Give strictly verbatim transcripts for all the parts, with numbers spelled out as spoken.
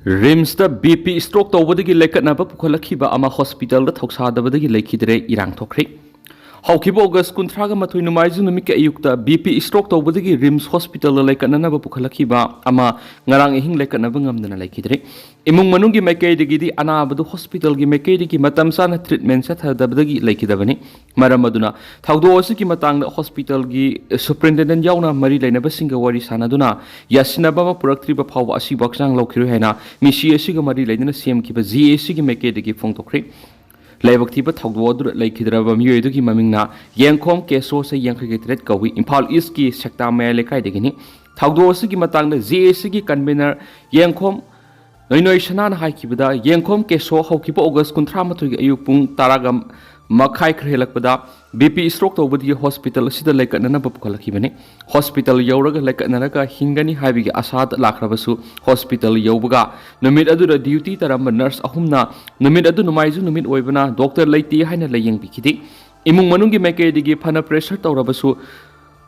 ꯔꯤꯝꯁꯇ B P stroke ꯇꯧꯕꯗꯒꯤ ꯂꯩꯀꯠꯅꯕ ꯄꯨꯈꯠꯂꯛꯈꯤꯕ ꯑꯃ ꯍꯣꯁꯄꯤꯇꯥꯜꯗ ꯊꯧꯁꯥꯗꯕꯗꯒꯤ ꯂꯩꯈꯤꯗ꯭ꯔꯦ꯫ ꯏꯔꯥꯡ ꯊꯣꯛꯈ꯭ꯔꯦ꯫ ꯍꯧꯈꯤꯕ ꯑꯣꯒꯁ ꯀꯨꯟꯊ꯭ꯔꯥꯒ ꯃꯥꯊꯣꯏ ꯅꯣꯡꯃꯥꯏꯖꯤꯡ ꯅꯨꯃꯤꯠꯀꯤ ꯑꯌꯨꯛꯇ ꯕꯤ ꯄꯤ ꯁ꯭ꯇ꯭ꯔꯣꯛ ꯇꯧꯕꯗꯒꯤ ꯔꯤꯝꯁ ꯍꯣꯁꯄꯤꯇꯥꯜꯗ ꯂꯩꯀꯠꯅꯅꯕ ꯄꯨꯈꯠꯂꯛꯈꯤꯕ ꯑꯃ ꯉꯔꯥꯡ ꯑꯍꯤꯡ ꯂꯩꯀꯠꯅꯕ ꯉꯝꯗꯅ ꯂꯩꯈꯤꯗ꯭ꯔꯦ꯫ ꯏꯃꯨꯡ ꯃꯅꯨꯡꯒꯤ ꯃꯥꯏꯀꯩꯗꯒꯤꯗꯤ ꯑꯅꯥꯕꯗꯨ ꯍꯣꯁꯄꯤꯇꯥꯜꯒꯤ ꯃꯥꯏꯀꯩꯗꯒꯤ ꯃꯇꯝ ꯆꯥꯅ ꯇ꯭ꯔꯤꯠꯃꯦꯟ ꯆꯠꯊꯗꯕꯗꯒꯤ ꯂꯩꯈꯤꯗꯕꯅꯤ꯫ ꯃꯔꯝ ꯑꯗꯨꯅ ꯊꯧꯗꯣꯛ ꯑꯁꯤꯒꯤ ꯃꯇꯥꯡꯗ ꯍꯣꯁꯄꯤꯇꯥꯜꯒꯤ ꯁꯨꯄꯔꯤꯟꯇꯦꯟꯗꯦꯟ ꯌꯥꯎꯅ ꯃꯔꯤ ꯂꯩꯅꯕꯁꯤꯡꯒ ꯋꯥꯔꯤ ꯁꯥꯅꯗꯨꯅ ꯌꯥꯁꯤꯟꯅꯕ ꯑꯃ ꯄꯨꯔꯛꯇ꯭ꯔꯤꯕ ꯐꯥꯎꯕ ꯑꯁꯤꯕꯨ ꯍꯛꯆꯥꯡ ꯂꯧꯈꯤꯔꯣꯏ ꯍꯥꯏꯅ ꯃꯤꯁꯤ ꯑꯁꯤꯒ ꯃꯔꯤ ꯂꯩꯅꯅ ꯁꯦꯝꯈꯤꯕ ꯖꯤ ꯑꯦ ꯁꯤꯒꯤ ꯃꯥꯏꯀꯩꯗꯒꯤ ꯐꯣꯡꯗꯣꯛꯈ꯭ꯔꯦ꯫ ꯂꯥꯏꯕꯛ ꯊꯤꯕ ꯊꯧꯗꯣꯛ ꯑꯗꯨꯗ ꯂꯩꯈꯤꯗ꯭ꯔꯕ ꯃꯤꯑꯣꯏ ꯑꯗꯨꯒꯤ ꯃꯃꯤꯡꯅ ꯌꯦꯡꯈꯣꯝ ꯀꯦꯁꯣ, ꯆꯍꯤ ꯌꯥꯡꯈꯩꯒ ꯇꯔꯦꯠ ꯀꯧꯏ, ꯏꯝꯐꯥꯜ ꯏꯁꯀꯤ ꯁꯦꯛꯇꯥ ꯃꯌꯥꯏ ꯂꯩꯀꯥꯏꯗꯒꯤꯅꯤ꯫ ꯊꯧꯗꯣꯛ ꯑꯁꯤꯒꯤ ꯃꯇꯥꯡꯗ ꯖꯦ ꯑꯦ ꯁꯤꯒꯤ ꯀꯟꯚꯦꯅꯔ ꯌꯦꯡꯈꯣꯝ ꯅꯣꯏꯅꯣꯏ ꯁꯅꯥꯅ ꯍꯥꯏꯈꯤꯕꯗ, ꯌꯦꯡꯈꯣꯝ ꯀꯦꯁꯣ ꯍꯧꯈꯤꯕ ꯑꯣꯒꯁ ꯀꯨꯟꯊ꯭ꯔꯥ ꯃꯥꯊꯣꯏꯒꯤ ꯑꯌꯨꯛ ꯄꯨꯡ ꯇꯔꯥꯒ ꯃꯈꯥꯏ ꯈꯔ ꯍꯦꯜꯂꯛꯄꯗ ꯕꯤ ꯄꯤ ꯁ꯭ꯇ꯭ꯔꯣꯛ ꯇꯧꯕꯗꯒꯤ ꯍꯣꯁꯄꯤꯇꯥꯜ ꯑꯁꯤꯗ ꯂꯩꯀꯠꯅꯅꯕ ꯄꯨꯈꯠꯂꯛꯈꯤꯕꯅꯤ꯫ ꯍꯣꯁꯄꯤꯇꯥꯜ ꯌꯧꯔꯒ ꯂꯩꯀꯠꯅꯔꯒ ꯍꯤꯡꯒꯅꯤ ꯍꯥꯏꯕꯒꯤ ꯑꯁꯥꯗ ꯂꯥꯛꯈ꯭ꯔꯕꯁꯨ, ꯍꯣꯁꯄꯤꯇꯥꯜ ꯌꯧꯕꯒ ꯅꯨꯃꯤꯠ ꯑꯗꯨꯗ ꯗ꯭ꯌꯨꯇꯤ ꯇꯥꯔꯝꯕ ꯅꯔꯁ ꯑꯍꯨꯝꯅ ꯅꯨꯃꯤꯠ ꯑꯗꯨ ꯅꯣꯡꯃꯥꯏꯖꯤꯡ ꯅꯨꯃꯤꯠ ꯑꯣꯏꯕꯅ ꯗꯣꯛꯇꯔ ꯂꯩꯇꯦ ꯍꯥꯏꯅ ꯂꯥꯌꯦꯡꯕꯤꯈꯤꯗꯦ꯫ ꯏꯃꯨꯡ ꯃꯅꯨꯡꯒꯤ ꯃꯥꯏꯀꯩꯗꯒꯤ ꯐꯅ ꯄ꯭ꯔꯦꯁꯔ ꯇꯧꯔꯕꯁꯨ,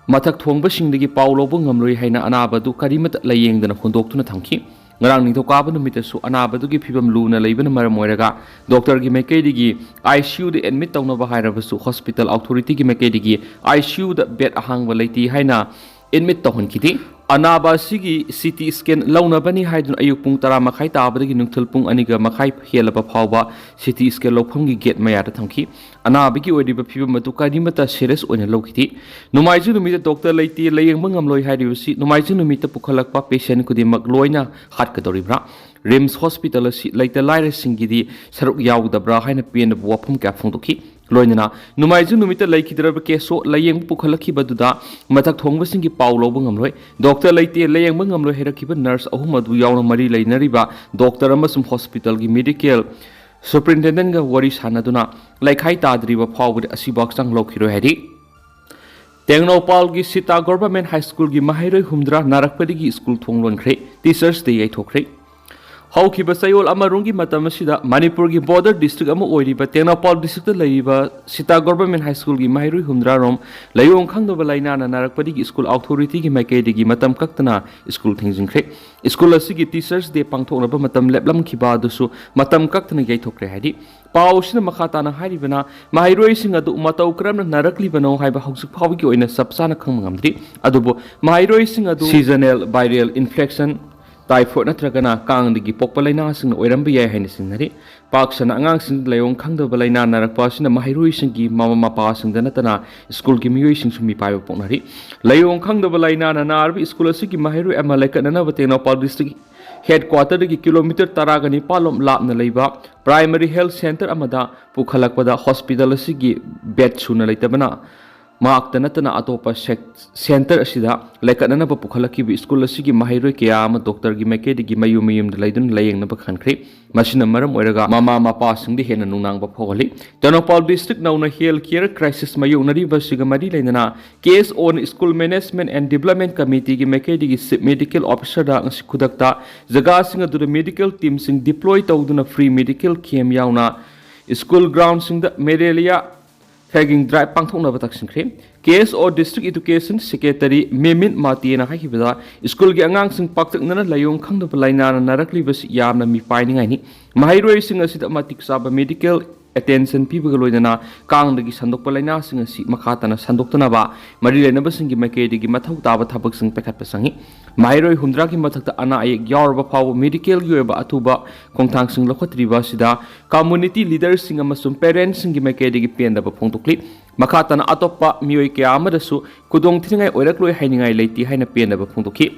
ꯃꯊꯛ ꯊꯣꯡꯕꯁꯤꯡꯗꯒꯤ ꯄꯥꯎ ꯂꯧꯕ ꯉꯝꯂꯣꯏ ꯍꯥꯏꯅ ꯑꯅꯥꯕ ꯑꯗꯨ ꯀꯔꯤꯃꯠꯇ ꯂꯥꯌꯦꯡꯗꯅ ꯍꯨꯟꯗꯣꯛꯇꯨꯅ ꯊꯝꯈꯤ꯫ ꯉꯔꯥꯡ ꯅꯤꯡꯊꯧꯀꯥꯕ ꯅꯨꯃꯤꯠꯇꯁꯨ ꯑꯅꯥꯕ ꯑꯗꯨꯒꯤ ꯐꯤꯕꯝ ꯂꯨꯅ ꯂꯩꯕꯅ ꯃꯔꯝ ꯑꯣꯏꯔꯒ ꯗꯣꯛꯇꯔꯒꯤ ꯃꯥꯏꯀꯩꯗꯒꯤ ꯑꯥꯏ ꯁꯤ ꯌꯨꯗ ꯑꯦꯗꯃꯤꯠ ꯇꯧꯅꯕ ꯍꯥꯏꯔꯕꯁꯨ, ꯍꯣꯁꯄꯤꯇꯥꯜ ꯑꯣꯊꯣꯔꯤꯇꯤꯒꯤ ꯃꯥꯏꯀꯩꯗꯒꯤ ꯑꯥꯏ ꯁꯤ ꯌꯨꯗ ꯕꯦꯗ ꯑꯍꯥꯡꯕ ꯂꯩꯇꯦ ꯍꯥꯏꯅ ꯑꯦꯗꯃꯤꯠ ꯇꯧꯍꯟꯈꯤꯗꯦ꯫ ꯑꯅꯥꯕ ꯑꯁꯤꯒꯤ ꯁꯤ ꯇꯤ ꯁ꯭ꯀꯦꯟ ꯂꯧꯅꯕꯅꯤ ꯍꯥꯏꯗꯨꯅ ꯑꯌꯨꯛ ꯄꯨꯡ ꯇꯔꯥ ꯃꯈꯥꯏ ꯇꯥꯕꯗꯒꯤ ꯅꯨꯡꯊꯤꯜ ꯄꯨꯡ ꯑꯅꯤꯒ ꯃꯈꯥꯏ ꯍꯦꯜꯂꯕ ꯐꯥꯎꯕ ꯁꯤ ꯇꯤ ꯁ꯭ꯀꯦꯟ ꯂꯧꯐꯝꯒꯤ ꯒꯦꯠ ꯃꯌꯥꯗ ꯊꯝꯈꯤ꯫ ꯑꯅꯥꯕꯒꯤ ꯑꯣꯏꯔꯤꯕ ꯐꯤꯕꯝ ꯑꯗꯨ ꯀꯔꯤꯃꯠꯇ ꯁꯤꯔꯤꯌꯁ ꯑꯣꯏꯅ ꯂꯧꯈꯤꯗꯦ꯫ ꯅꯣꯡꯃꯥꯏꯖꯤꯡ ꯅꯨꯃꯤꯠꯇ ꯗꯣꯛꯇꯔ ꯂꯩꯇꯦ, ꯂꯥꯌꯦꯡꯕ ꯉꯝꯂꯣꯏ ꯍꯥꯏꯔꯤꯕꯁꯤ ꯅꯣꯡꯃꯥꯏꯖꯤꯡ ꯅꯨꯃꯤꯠꯇ ꯄꯨꯈꯠꯂꯛꯄ ꯄꯦꯁꯦꯟ ꯈꯨꯗꯤꯡꯃꯛ ꯂꯣꯏꯅ ꯍꯥꯠꯀꯗꯧꯔꯤꯕ꯭ꯔꯥ? ꯔꯤꯝꯁ ꯍꯣꯁꯄꯤꯇꯥꯜ ꯑꯁꯤ ꯂꯩꯇ ꯂꯥꯏꯔꯁꯤꯡꯒꯤꯗꯤ ꯁꯔꯨꯛ ꯌꯥꯎꯒꯗꯕ꯭ꯔꯥ ꯍꯥꯏꯅ ꯄꯦꯟꯗꯕ ꯋꯥꯐꯝ ꯀꯌꯥ ꯐꯣꯡꯗꯣꯛꯈꯤ꯫ ꯂꯣꯏꯅꯅ ꯅꯣꯡꯃꯥꯏꯖꯤꯡ ꯅꯨꯃꯤꯠꯇ ꯂꯩꯈꯤꯗ꯭ꯔꯕ ꯀꯦꯁꯣ ꯂꯥꯌꯦꯡꯕ ꯄꯨꯈꯠꯂꯛꯈꯤꯕꯗꯨꯗ ꯃꯊꯛ ꯊꯣꯡꯕꯁꯤꯡꯒꯤ ꯄꯥꯎ ꯂꯧꯕ ꯉꯝꯂꯣꯏ꯫ ꯗꯣꯛꯇꯔ ꯂꯩꯇꯦ, ꯂꯥꯌꯦꯡꯕ ꯉꯝꯂꯣꯏ ꯍꯥꯏꯔꯛꯈꯤꯕ ꯅꯔꯁ ꯑꯍꯨꯝ ꯑꯗꯨ ꯌꯥꯎꯅ ꯃꯔꯤ ꯂꯩꯅꯔꯤꯕ ꯗꯣꯛꯇꯔ ꯑꯃꯁꯨꯡ ꯍꯣꯁꯄꯤꯇꯥꯜꯒꯤ ꯃꯦꯗꯤꯀꯦꯜ ꯁꯨꯄꯔꯤꯟꯇꯦꯟꯗꯦꯟꯒ ꯋꯥꯔꯤ ꯁꯥꯅꯗꯨꯅ ꯂꯩꯈꯥꯏ ꯇꯥꯗ꯭ꯔꯤꯕ ꯐꯥꯎꯕꯗꯤ ꯑꯁꯤꯕꯨ ꯍꯛꯆꯥꯡ ꯂꯧꯈꯤꯔꯣꯏ ꯍꯥꯏꯔꯤ꯫ ꯇꯦꯡꯅꯧꯄꯜꯒꯤ ꯁꯤꯇꯥ ꯒꯣꯚꯔꯟꯃꯦꯟꯠ ꯍꯥꯏ ꯁ꯭ꯀꯨꯜꯒꯤ ꯃꯍꯩꯔꯣꯏ ꯍꯨꯝꯗ꯭ꯔꯥ ꯅꯥꯔꯛꯄꯗꯒꯤ ꯁ꯭ꯀꯨꯜ ꯊꯣꯡ ꯂꯣꯟꯈ꯭ꯔꯦ꯫ ꯇꯤꯆꯔꯁ ꯗꯦ ꯌꯩꯊꯣꯛꯈ꯭ꯔꯦ꯫ ꯍꯧꯈꯤꯕ ꯆꯌꯣꯜ ꯑꯃꯔꯣꯝꯒꯤ ꯃꯇꯝ ꯑꯁꯤꯗ ꯃꯅꯤꯄꯨꯔꯒꯤ ꯕꯣꯔꯗꯔ ꯗꯤꯁꯇ꯭ꯔꯤꯛ ꯑꯃ ꯑꯣꯏꯔꯤꯕ ꯇꯦꯡꯅꯧꯄꯥꯜ ꯗꯤꯁꯇ꯭ꯔꯤꯛꯇ ꯂꯩꯔꯤꯕ ꯁꯤꯇꯥ ꯒꯣꯚꯔꯟꯃꯦꯟꯠ ꯍꯥꯏ ꯁ꯭ꯀꯨꯜꯒꯤ ꯃꯍꯩꯔꯣꯏ ꯍꯨꯝꯗ꯭ꯔꯥ ꯔꯣꯝ ꯂꯥꯏꯑꯣꯡ ꯈꯪꯗꯕ ꯂꯥꯏꯅꯥꯅ ꯅꯥꯔꯛꯄꯗꯒꯤ ꯁ꯭ꯀꯨꯜ ꯑꯣꯊꯣꯔꯤꯇꯤꯒꯤ ꯃꯥꯏꯀꯩꯗꯒꯤ ꯃꯇꯝ ꯀꯛꯇꯅ ꯁ꯭ꯀꯨꯜ ꯊꯤꯡꯖꯤꯟꯈ꯭ꯔꯦ꯫ ꯁ꯭ꯀꯨꯜ ꯑꯁꯤꯒꯤ ꯇꯤꯆꯔꯁ ꯗꯦ ꯄꯥꯡꯊꯣꯛꯅꯕ ꯃꯇꯝ ꯂꯦꯞꯂꯝꯈꯤꯕ ꯑꯗꯨꯁꯨ ꯃꯇꯝ ꯀꯛꯇꯅ ꯌꯩꯊꯣꯛꯈ꯭ꯔꯦ ꯍꯥꯏꯔꯤ꯫ ꯄꯥꯎ ꯑꯁꯤꯅ ꯃꯈꯥ ꯇꯥꯅ ꯍꯥꯏꯔꯤꯕꯅ, ꯃꯍꯩꯔꯣꯏꯁꯤꯡ ꯑꯗꯨ ꯃꯇꯧ ꯀꯔꯝꯅ ꯅꯥꯔꯛꯂꯤꯕꯅꯣ ꯍꯥꯏꯕ ꯍꯧꯖꯤꯛ ꯐꯥꯎꯕꯒꯤ ꯑꯣꯏꯅ ꯆꯞ ꯆꯥꯅ ꯈꯪꯕ ꯉꯝꯗ꯭ꯔꯤ꯫ ꯑꯗꯨꯕꯨ ꯃꯍꯩꯔꯣꯏꯁꯤꯡ ꯑꯗꯨ seasonal viral infection, typhoid ꯅꯠꯇ꯭ꯔꯒꯅ ꯀꯥꯡꯗꯒꯤ ꯄꯣꯛꯄ ꯂꯥꯏꯅꯥꯁꯤꯡꯅ ꯑꯣꯏꯔꯝꯕ ꯌꯥꯏ ꯍꯥꯏꯅ ꯆꯤꯡꯅꯔꯤ꯫ ꯄꯥꯛ ꯁꯟꯅ ꯑꯉꯥꯡꯁꯤꯡꯗ ꯂꯥꯏꯑꯣꯡ ꯈꯪꯗꯕ ꯂꯥꯏꯅꯥ ꯅꯥꯔꯛꯄ ꯑꯁꯤꯅ ꯃꯍꯩꯔꯣꯏꯁꯤꯡꯒꯤ ꯃꯃꯥ ꯃꯄꯥꯁꯤꯡꯗ ꯅꯠꯇꯅ ꯁ꯭ꯀꯨꯜꯒꯤ ꯃꯤꯑꯣꯏꯁꯤꯡꯁꯨ ꯃꯤꯄꯥꯏꯕ ꯄꯣꯛꯅꯔꯤ꯫ ꯂꯥꯏꯑꯣꯡ ꯈꯪꯗꯕ ꯂꯥꯏꯅꯥꯅ ꯅꯥꯔꯕ ꯁ꯭ꯀꯨꯜ ꯑꯁꯤꯒꯤ ꯃꯍꯩꯔꯣꯏ ꯑꯃ ꯂꯩꯈꯠꯅꯅꯕ ꯇꯦꯡꯅꯧꯄꯥꯜ ꯗꯤꯁꯇ꯭ꯔꯤꯛ ꯍꯦꯗꯀ꯭ꯋꯥꯇꯔꯗꯒꯤ ꯀꯤꯂꯣꯃꯤꯇꯔ ꯇꯔꯥꯒ ꯅꯤꯄꯥꯜ ꯂꯣꯝ ꯂꯥꯞꯅ ꯂꯩꯕ ꯄ꯭ꯔꯥꯏꯃꯔꯤ ꯍꯦꯜꯊ ꯁꯦꯟꯇꯔ ꯑꯃꯗ ꯄꯨꯈꯠꯂꯛꯄꯗ ꯍꯣꯁꯄꯤꯇꯥꯜ ꯑꯁꯤꯒꯤ ꯕꯦꯗ ꯁꯨꯅ ꯂꯩꯇꯕꯅ ꯃꯍꯥꯛꯇ ꯅꯠꯇꯅ ꯑꯇꯣꯞꯄ ꯁꯦꯛ-, ꯁꯦꯟꯇꯔ ꯑꯁꯤꯗ ꯂꯩꯈꯠꯅꯅꯕ ꯄꯨꯈꯠꯂꯛꯈꯤꯕ ꯁ꯭ꯀꯨꯜ ꯑꯁꯤꯒꯤ ꯃꯍꯩꯔꯣꯏ ꯀꯌꯥ ꯑꯃ ꯗꯣꯛꯇꯔꯒꯤ ꯃꯥꯏꯀꯩꯗꯒꯤ ꯃꯌꯨꯝ ꯃꯌꯨꯝꯗ ꯂꯩꯗꯨꯅ ꯂꯥꯌꯦꯡꯅꯕ ꯈꯟꯈ꯭ꯔꯦ꯫ ꯃꯁꯤꯅ ꯃꯔꯝ ꯑꯣꯏꯔꯒ ꯃꯃꯥ ꯃꯄꯥꯁꯤꯡꯗ ꯍꯦꯟꯅ ꯅꯨꯡꯅꯥꯡꯕ ꯐꯥꯎꯍꯜꯂꯤ꯫ ꯇꯦꯡꯅꯧꯄꯥꯜ ꯗꯤꯁꯇ꯭ꯔꯤꯛ ꯅꯧꯅ ꯍꯦꯜꯊ ꯀꯦꯌꯔ ꯀ꯭ꯔꯥꯏꯁꯤꯁ ꯃꯥꯌꯣꯛꯅꯔꯤꯕ ꯑꯁꯤꯒ ꯃꯔꯤ ꯂꯩꯅꯅ ꯀꯦ ꯑꯦꯁ ꯑꯣꯅ ꯁ꯭ꯀꯨꯜ ꯃꯦꯅꯦꯖꯃꯦꯟꯠ ꯑꯦꯟ ꯗꯤꯕꯦꯂꯞꯃꯦꯟꯠ ꯀꯃꯤꯇꯤꯒꯤ ꯃꯥꯏꯀꯩꯗꯒꯤ ꯆꯤꯐ ꯃꯦꯗꯤꯀꯦꯜ ꯑꯣꯐꯤꯁꯔꯗ ꯉꯁꯤ ꯈꯨꯗꯛꯇ ꯖꯒꯥꯁꯤꯡ ꯑꯗꯨꯗ ꯃꯦꯗꯤꯀꯦꯜ ꯇꯤꯝꯁꯤꯡ ꯗꯤꯄ꯭ꯂꯣꯏ ꯇꯧꯗꯨꯅ ꯐ꯭ꯔꯤ ꯃꯦꯗꯤꯀꯦꯜ ꯀꯦꯝꯞ ꯌꯥꯎꯅ ꯁ꯭ꯀꯨꯜ ꯒ꯭ꯔꯥꯎꯟꯁꯤꯡꯗ ꯃꯦꯂꯦꯔꯤꯌꯥ ꯐꯦꯒꯤꯡ ꯗ꯭ꯔꯥꯏꯚ ꯄꯥꯡꯊꯣꯛꯅꯕ ꯇꯛꯁꯤꯟꯈ꯭ꯔꯦ꯫ ꯀꯦ ꯑꯦꯁ ꯑꯣ ꯗꯤꯁꯇ꯭ꯔꯤꯛ ꯑꯦꯗꯨꯀꯦꯁꯟ ꯁꯦꯀ꯭ꯔꯦꯇꯔꯤ ꯃꯦꯃꯤꯟ ꯃꯥꯇꯦꯅ ꯍꯥꯏꯈꯤꯕꯗ, ꯁ꯭ꯀꯨꯜꯒꯤ ꯑꯉꯥꯡꯁꯤꯡ ꯄꯥꯛꯇꯛꯅꯅ ꯂꯥꯏꯑꯣꯡ ꯈꯪꯗꯕ ꯂꯥꯏꯅꯥꯅ ꯅꯥꯔꯛꯂꯤꯕꯁꯤ ꯌꯥꯝꯅ ꯃꯤꯄꯥꯏꯅꯤꯡꯉꯥꯏꯅꯤ꯫ ꯃꯍꯩꯔꯣꯏꯁꯤꯡ ꯑꯁꯤꯗ ꯃꯇꯤꯛ ꯆꯥꯕ ꯃꯦꯗꯤꯀꯦꯜ ꯑꯦꯇꯦꯟꯁꯟ ꯄꯤꯕꯒ ꯂꯣꯏꯅꯅ ꯀꯥꯡꯗꯒꯤ ꯁꯟꯗꯣꯛꯄ ꯂꯥꯏꯅꯥꯁꯤꯡ ꯑꯁꯤ ꯃꯈꯥ ꯇꯥꯅ ꯁꯟꯗꯣꯛꯇꯅꯕ ꯃꯔꯤ ꯂꯩꯅꯕꯁꯤꯡꯒꯤ ꯃꯥꯏꯀꯩꯗꯒꯤ ꯃꯊꯧ ꯇꯥꯕ ꯊꯕꯛꯁꯤꯡ ꯄꯥꯏꯈꯠꯄ ꯆꯪꯏ꯫ ꯃꯍꯩꯔꯣꯏ ꯍꯨꯝꯗ꯭ꯔꯥꯒꯤ ꯃꯊꯛꯇ ꯑꯅꯥ ꯑꯌꯦꯛ ꯌꯥꯎꯔꯕ ꯐꯥꯎꯕ ꯃꯦꯗꯤꯀꯦꯜꯒꯤ ꯑꯣꯏꯕ ꯑꯊꯨꯕ ꯈꯣꯡꯊꯥꯡꯁꯤꯡ ꯂꯧꯈꯠꯇ꯭ꯔꯤꯕ ꯑꯁꯤꯗ ꯀꯝꯃ꯭ꯌꯨꯅꯤꯇꯤ ꯂꯤꯗꯔꯁꯤꯡ ꯑꯃꯁꯨꯡ ꯄꯦꯔꯦꯟꯠꯁꯤꯡꯒꯤ ꯃꯥꯏꯀꯩꯗꯒꯤ ꯄꯦꯟꯗꯕ ꯐꯣꯡꯗꯣꯛꯂꯤ꯫ ꯃꯈꯥ ꯇꯥꯅ ꯑꯇꯣꯞꯄ ꯃꯤꯑꯣꯏ ꯀꯌꯥ ꯑꯃꯗꯁꯨ ꯈꯨꯗꯣꯡ ꯊꯤꯅꯤꯡꯉꯥꯏ ꯑꯣꯏꯔꯛꯂꯣꯏ ꯍꯥꯏꯅꯤꯡꯉꯥꯏ ꯂꯩꯇꯦ ꯍꯥꯏꯅ ꯄꯦꯟꯗꯕ ꯐꯣꯡꯗꯣꯛꯈꯤ꯫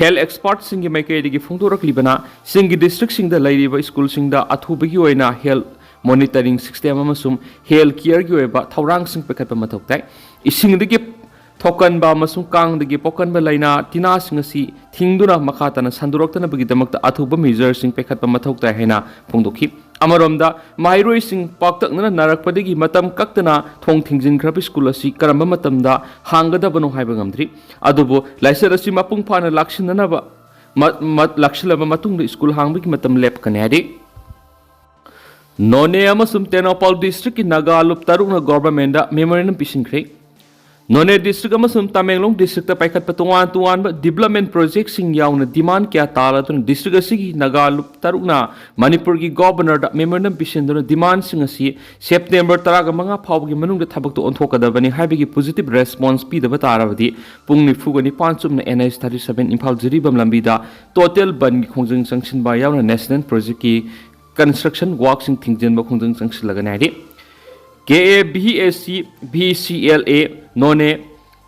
ꯍꯦꯜꯊ ꯑꯦꯛꯁꯄꯔꯠꯁꯤꯡꯒꯤ ꯃꯥꯏꯀꯩꯗꯒꯤ ꯐꯣꯡꯗꯣꯔꯛꯂꯤꯕꯅ ꯆꯤꯡꯒꯤ ꯗꯤꯁꯇ꯭ꯔꯤꯛꯁꯤꯡꯗ ꯂꯩꯔꯤꯕ ꯁ꯭ꯀꯨꯜꯁꯤꯡꯗ ꯑꯊꯨꯕꯒꯤ ꯑꯣꯏꯅ ꯍꯦꯜꯊ ꯃꯣꯅꯤꯇꯔꯤꯡ ꯁꯤꯁꯇꯦꯝ ꯑꯃꯁꯨꯡ ꯍꯦꯜꯊ ꯀꯦꯌꯔꯒꯤ ꯑꯣꯏꯕ ꯊꯧꯔꯥꯡꯁꯤꯡ ꯄꯥꯏꯈꯠꯄ ꯃꯊꯧ ꯇꯥꯏ꯫ ꯏꯁꯤꯡꯗꯒꯤ ꯊꯣꯛꯀꯟꯕ ꯑꯃꯁꯨꯡ ꯀꯥꯡꯗꯒꯤ ꯄꯣꯛꯀꯟꯕ ꯂꯥꯏꯅꯥ ꯇꯤꯟꯅꯥꯁꯤꯡ ꯑꯁꯤ ꯊꯤꯡꯗꯨꯅ ꯃꯈꯥ ꯇꯥꯅ ꯁꯟꯗꯣꯔꯛꯇꯅꯕꯒꯤꯗꯃꯛꯇ ꯑꯊꯨꯕ ꯃꯦꯖꯔꯁꯤꯡ ꯄꯥꯏꯈꯠꯄ ꯃꯊꯧ ꯇꯥꯏ ꯍꯥꯏꯅ ꯐꯣꯡꯗꯣꯛꯈꯤ꯫ ꯑꯃꯔꯣꯝꯗ, ꯃꯍꯩꯔꯣꯏꯁꯤꯡ ꯄꯥꯛꯇꯛꯅꯅ ꯅꯥꯔꯛꯄꯗꯒꯤ ꯃꯇꯝ ꯀꯛꯇꯅ ꯊꯣꯡ ꯊꯤꯡꯖꯤꯟꯈ꯭ꯔꯕ ꯁ꯭ꯀꯨꯜ ꯑꯁꯤ ꯀꯔꯝꯕ ꯃꯇꯝꯗ ꯍꯥꯡꯒꯗꯕꯅꯣ ꯍꯥꯏꯕ ꯉꯝꯗ꯭ꯔꯤ꯫ ꯑꯗꯨꯕꯨ ꯂꯥꯏꯆꯠ ꯑꯁꯤ ꯃꯄꯨꯡ ꯐꯥꯅ ꯂꯥꯛꯁꯤꯟꯅꯅꯕ ꯃ- ꯃ- ꯂꯥꯛꯁꯤꯜꯂꯕ ꯃꯇꯨꯡꯗ ꯁ꯭ꯀꯨꯜ ꯍꯥꯡꯕꯒꯤ ꯃꯇꯝ ꯂꯦꯞꯀꯅꯤ ꯍꯥꯏꯔꯤ꯫ ꯅꯣꯅꯦ ꯑꯃꯁꯨꯡ ꯇꯦꯡꯅꯧꯄꯥꯜ ꯗꯤꯁꯇ꯭ꯔꯤꯛꯀꯤ ꯅꯥꯒꯥ ꯂꯨꯞ ꯇꯔꯨꯛꯅ ꯒꯣꯚꯔꯟꯃꯦꯟꯗ ꯃꯦꯃꯣꯔꯦꯟꯗꯝ ꯄꯤꯁꯤꯟꯈ꯭ꯔꯦ꯫ ꯅꯣꯅꯦ ꯗꯤꯁꯇ꯭ꯔꯤꯛ ꯑꯃꯁꯨꯡ ꯇꯃꯦꯡꯂꯣꯡ ꯗꯤꯁꯇ꯭ꯔꯤꯛꯇ ꯄꯥꯏꯈꯠꯄ ꯇꯣꯉꯥꯟ ꯇꯣꯉꯥꯟꯕ ꯗꯤꯕꯂꯞꯃꯦꯟ ꯄ꯭ꯔꯣꯖꯦꯛꯁꯤꯡ ꯌꯥꯎꯅ ꯗꯤꯃꯥꯟ ꯀꯌꯥ ꯇꯥꯔꯗꯨꯅ ꯗꯤꯁꯇ꯭ꯔꯤꯛ ꯑꯁꯤꯒꯤ ꯅꯥꯒꯥ ꯂꯨꯞ ꯇꯔꯨꯛꯅ ꯃꯅꯤꯄꯨꯔꯒꯤ ꯒꯣꯚꯔꯅꯔꯗ ꯃꯦꯃꯣꯔꯦꯟꯗꯝ ꯄꯤꯁꯤꯟꯗꯨꯅ ꯗꯤꯃꯥꯟꯁꯤꯡ ꯑꯁꯤ ꯁꯦꯞꯇꯦꯝꯕꯔ ꯇꯔꯥꯃꯉꯥ ꯐꯥꯎꯕꯒꯤ ꯃꯅꯨꯡꯗ ꯊꯕꯛꯇ ꯑꯣꯟꯊꯣꯛꯀꯗꯕꯅꯤ ꯍꯥꯏꯕꯒꯤ ꯄꯣꯖꯤꯇꯤꯚ ꯔꯦꯁꯄꯣꯟꯁ ꯄꯤꯗꯕ ꯇꯥꯔꯕꯗꯤ ꯄꯨꯡ ꯅꯤꯐꯨꯒ ꯅꯤꯄꯥꯟ ꯆꯨꯞꯅ N H thirty seven Imphal Jiribam ꯂꯝꯕꯤꯗ ꯇꯣꯇꯦꯜ ꯕꯟꯒꯤ ꯈꯣꯡꯖꯪ ꯆꯪꯁꯤꯟꯕ ꯌꯥꯎꯅ ꯅꯦꯁꯅꯦꯜ ꯄ꯭ꯔꯣꯖꯦꯛꯀꯤ ꯀꯟꯁꯇ꯭ꯔꯛꯁꯟ ꯋꯥꯔꯛꯁꯤꯡ ꯊꯤꯡꯖꯤꯟꯕ ꯈꯣꯡꯖꯪ ꯆꯪꯁꯤꯜꯂꯒꯅꯤ ꯍꯥꯏꯔꯤ꯫ ꯀꯦ ꯑꯦ ꯚꯤ ꯑꯦ ꯁꯤ, V C L A, Noney,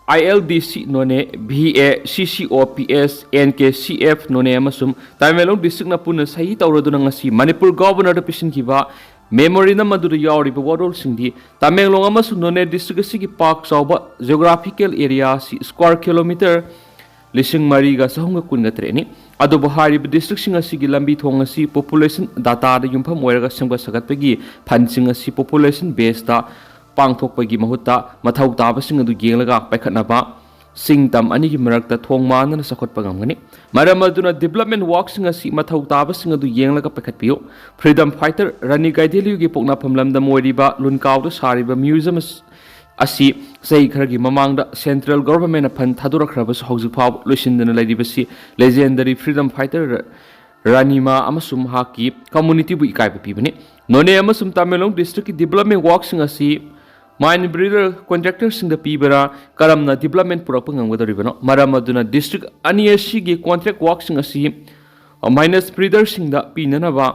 I L ꯗꯤ ꯁꯤ ꯅꯣꯅꯦ, ꯚꯤ ꯑꯦ ꯁꯤ ꯁꯤ ꯑꯣ P S, and K C F ꯅꯣꯅꯦ ꯑꯃꯁꯨꯡ ꯇꯃꯦꯡꯂꯣꯡ ꯗꯤꯁꯇ꯭ꯔꯤꯛꯅ ꯄꯨꯟꯅ ꯁꯍꯤ ꯇꯧꯔꯗꯨꯅ ꯉꯁꯤ ꯃꯅꯤꯄꯨꯔ ꯒꯣꯚꯔꯅꯔꯗ ꯄꯤꯁꯤꯟꯈꯤꯕ ꯃꯦꯃꯣꯔꯦꯟꯗꯝ ꯑꯗꯨꯗ ꯌꯥꯎꯔꯤꯕ ꯋꯥꯔꯣꯜꯁꯤꯡꯗꯤ ꯇꯃꯦꯡꯂꯣꯡ ꯑꯃꯁꯨꯡ ꯅꯣꯅꯦ ꯗꯤꯁꯇ꯭ꯔꯤꯛ ꯑꯁꯤꯒꯤ ꯄꯥꯛ ꯆꯥꯎꯕ ꯖꯤꯑꯣꯒ꯭ꯔꯥꯐꯤꯀꯦꯜ ꯑꯦꯔꯤꯌꯥ ꯑꯁꯤ ꯁ꯭ꯀ꯭ꯋꯥꯔ ꯀꯤꯂꯣꯃꯤꯇꯔ ꯂꯤꯁꯤꯡ ꯃꯔꯤꯒ ꯆꯍꯨꯝꯒ ꯀꯨꯟꯒ ꯇꯔꯦꯠꯅꯤ꯫ ꯑꯗꯨꯕꯨ ꯍꯥꯏꯔꯤꯕ ꯗꯤꯁꯇ꯭ꯔꯤꯛꯁꯤꯡ ꯑꯁꯤꯒꯤ ꯂꯝꯕꯤ ꯊꯣꯡ ꯑꯁꯤ ꯄꯣꯄꯨꯂꯦꯁꯟ ꯗꯥꯇꯥꯗ ꯌꯨꯝꯐꯝ ꯑꯣꯏꯔꯒ ꯁꯦꯝꯒꯠ ꯁꯥꯒꯠꯄꯒꯤ ꯐꯟꯁꯤꯡ ꯑꯁꯤ ꯄꯣꯄꯨꯂꯦꯁꯟ ꯕꯦꯁꯇ ꯄꯥꯡꯊꯣꯛꯄꯒꯤ ꯃꯍꯨꯠꯇ ꯃꯊꯧ ꯇꯥꯕꯁꯤꯡ ꯑꯗꯨ ꯌꯦꯡꯂꯒ ꯄꯥꯏꯈꯠꯅꯕ ꯆꯤꯡ ꯇꯝ ꯑꯅꯤꯒꯤ ꯃꯔꯛꯇ ꯊꯣꯡ ꯃꯥꯟꯅꯅ ꯆꯥꯎꯈꯠꯄ ꯉꯝꯒꯅꯤ꯫ ꯃꯔꯝ ꯑꯗꯨꯅ ꯗꯤꯕꯂꯞꯃꯦꯟ ꯋꯥꯔꯛꯁꯤꯡ ꯑꯁꯤ ꯃꯊꯧ ꯇꯥꯕꯁꯤꯡ ꯑꯗꯨ ꯌꯦꯡꯂꯒ ꯄꯥꯏꯈꯠꯄꯤꯌꯨ꯫ ꯐ꯭ꯔꯤꯗꯝ ꯐꯥꯏꯇꯔ ꯔꯥꯅꯤ ꯒꯥꯏꯗꯦꯂꯤꯌꯨꯒꯤ ꯄꯣꯛꯅꯐꯝ ꯂꯝꯗꯝ ꯑꯣꯏꯔꯤꯕ ꯂꯨꯟꯀꯥꯎꯗ ꯁꯥꯔꯤꯕ ꯃ꯭ꯌꯨꯖꯤꯌꯝ ꯑꯁ-, ꯑꯁꯤ ꯆꯍꯤ ꯈꯔꯒꯤ ꯃꯃꯥꯡꯗ ꯁꯦꯟꯇ꯭ꯔꯦꯜ ꯒꯣꯚꯔꯟꯃꯦꯟꯠꯅ ꯐꯟ ꯊꯥꯗꯣꯔꯛꯈ꯭ꯔꯕꯁꯨ ꯍꯧꯖꯤꯛ ꯐꯥꯎꯕ ꯂꯣꯏꯁꯤꯟꯗꯅ ꯂꯩꯔꯤꯕꯁꯤ ꯂꯦꯖꯦꯟꯗꯔꯤ ꯐ꯭ꯔꯤꯗꯝ ꯐꯥꯏꯇꯔ ꯔꯥꯅꯤꯃꯥ ꯑꯃꯁꯨꯡ ꯃꯍꯥꯛꯀꯤ ꯀꯝꯃꯨꯅꯤꯇꯤꯕꯨ ꯏꯀꯥꯏꯕ ꯄꯤꯕꯅꯤ꯫ ꯅꯣꯅꯦ ꯑꯃꯁꯨꯡ ꯇꯃꯦꯡꯂꯣꯡ ꯗꯤꯁꯇ꯭ꯔꯤꯛꯀꯤ ꯗꯤꯕꯂꯞꯃꯦꯟ ꯋꯥꯔꯛꯁꯤꯡ ꯑꯁꯤ ꯃꯥꯏꯟ ꯕ꯭ꯔꯤꯗꯔ ꯀꯣꯟꯇ꯭ꯔꯦꯛꯇꯔꯁꯤꯡꯗ ꯄꯤꯕꯔꯥ? ꯀꯔꯝꯅ ꯗꯤꯕꯂꯞꯃꯦꯟ ꯄꯨꯔꯛꯄ ꯉꯝꯒꯗꯧꯔꯤꯕꯅꯣ? ꯃꯔꯝ ꯑꯗꯨꯅ ꯗꯤꯁꯇ꯭ꯔꯤꯛ ꯑꯅꯤ ꯑꯁꯤꯒꯤ ꯀꯣꯟꯇ꯭ꯔꯦꯛ ꯋꯥꯔꯛꯁꯤꯡ ꯑꯁꯤ ꯃꯥꯏꯟꯁ ꯕ꯭ꯔꯤꯗꯔꯁꯤꯡꯗ ꯄꯤꯅꯅꯕ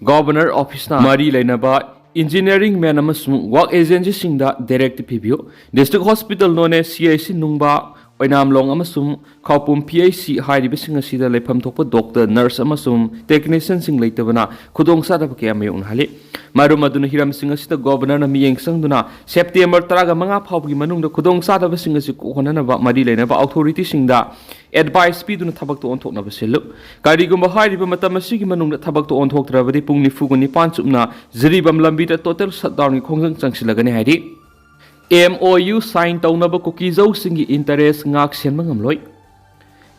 ꯒꯣꯚꯔꯅꯔ ꯑꯣꯐꯤꯁꯅ ꯃꯔꯤ ꯂꯩꯅꯕ ꯏꯟꯖꯤꯅꯤꯌꯥꯔꯤꯡ ꯃꯦꯟ ꯑꯃꯁꯨꯡ ꯋꯥꯔꯛ ꯑꯦꯖꯦꯟꯁꯤꯁꯤꯡꯗ ꯗꯥꯏꯔꯦꯛꯇꯤꯚ ꯄꯤꯕꯤꯌꯨ꯫ ꯗꯤꯁꯇ꯭ꯔꯤꯛ ꯍꯣꯁꯄꯤꯇꯥꯜ ꯅꯣꯅꯦ, ꯁꯤ ꯑꯩꯆ ꯁꯤ ꯅꯨꯡꯕꯥ, ꯑꯣꯏꯅꯥꯝꯂꯣꯡ ꯑꯃꯁꯨꯡ ꯈꯥꯎꯄꯨꯝ ꯄꯤ ꯑꯩꯆ ꯁꯤ ꯍꯥꯏꯔꯤꯕꯁꯤꯡ ꯑꯁꯤꯗ ꯂꯩꯐꯝ ꯊꯣꯛꯄ ꯗꯣꯛꯇꯔ, ꯅꯔꯁ ꯑꯃꯁꯨꯡ ꯇꯦꯛꯅꯤꯁꯤꯌꯟꯁꯤꯡ ꯂꯩꯇꯕꯅ ꯈꯨꯗꯣꯡꯆꯥꯗꯕ ꯀꯌꯥ ꯃꯥꯌꯣꯛꯅꯍꯜꯂꯤ꯫ ꯃꯔꯝ ꯑꯗꯨꯅ ꯍꯤꯔꯝꯁꯤꯡ ꯑꯁꯤꯗ ꯒꯣꯚꯔꯅꯔꯅ ꯃꯤꯠꯌꯦꯡ ꯆꯪꯗꯨꯅ ꯁꯦꯞꯇꯦꯝꯕꯔ ꯇꯔꯥꯃꯉꯥ ꯐꯥꯎꯕꯒꯤ ꯃꯅꯨꯡꯗ ꯈꯨꯗꯣꯡꯆꯥꯗꯕꯁꯤꯡ ꯑꯁꯤ ꯀꯣꯛꯍꯟꯅꯅꯕ ꯃꯔꯤ ꯂꯩꯅꯕ ꯑꯣꯊꯣꯔꯤꯇꯤꯁꯤꯡꯗ ꯑꯦꯗꯚꯥꯏꯁ ꯄꯤꯗꯨꯅ ꯊꯕꯛꯇ ꯑꯣꯟꯊꯣꯛꯅꯕ ꯁꯤꯜꯂꯨ꯫ ꯀꯔꯤꯒꯨꯝꯕ ꯍꯥꯏꯔꯤꯕ ꯃꯇꯝ ꯑꯁꯤꯒꯤ ꯃꯅꯨꯡꯗ ꯊꯕꯛꯇ ꯑꯣꯟꯊꯣꯛꯇ꯭ꯔꯕꯗꯤ ꯄꯨꯡ ꯅꯤꯐꯨꯒ ꯅꯤꯄꯥꯟ ꯆꯨꯞꯅ ꯖꯤꯔꯤꯕꯥꯝ ꯂꯝꯕꯤꯗ ꯇꯣꯇꯦꯜ ꯁꯠꯗꯥꯎꯟꯒꯤ ꯈꯣꯡꯖꯪ ꯆꯪꯁꯤꯜꯂꯒꯅꯤ ꯍꯥꯏꯔꯤ꯫ ꯑꯦꯝ ꯑꯣ ꯌꯨ ꯁꯥꯏꯟ ꯇꯧꯅꯕ ꯀꯨꯀꯤꯖꯧꯁꯤꯡꯒꯤ ꯏꯟꯇꯔꯦꯁ ꯉꯥꯛ ꯁꯦꯟꯕ ꯉꯝꯂꯣꯏ꯫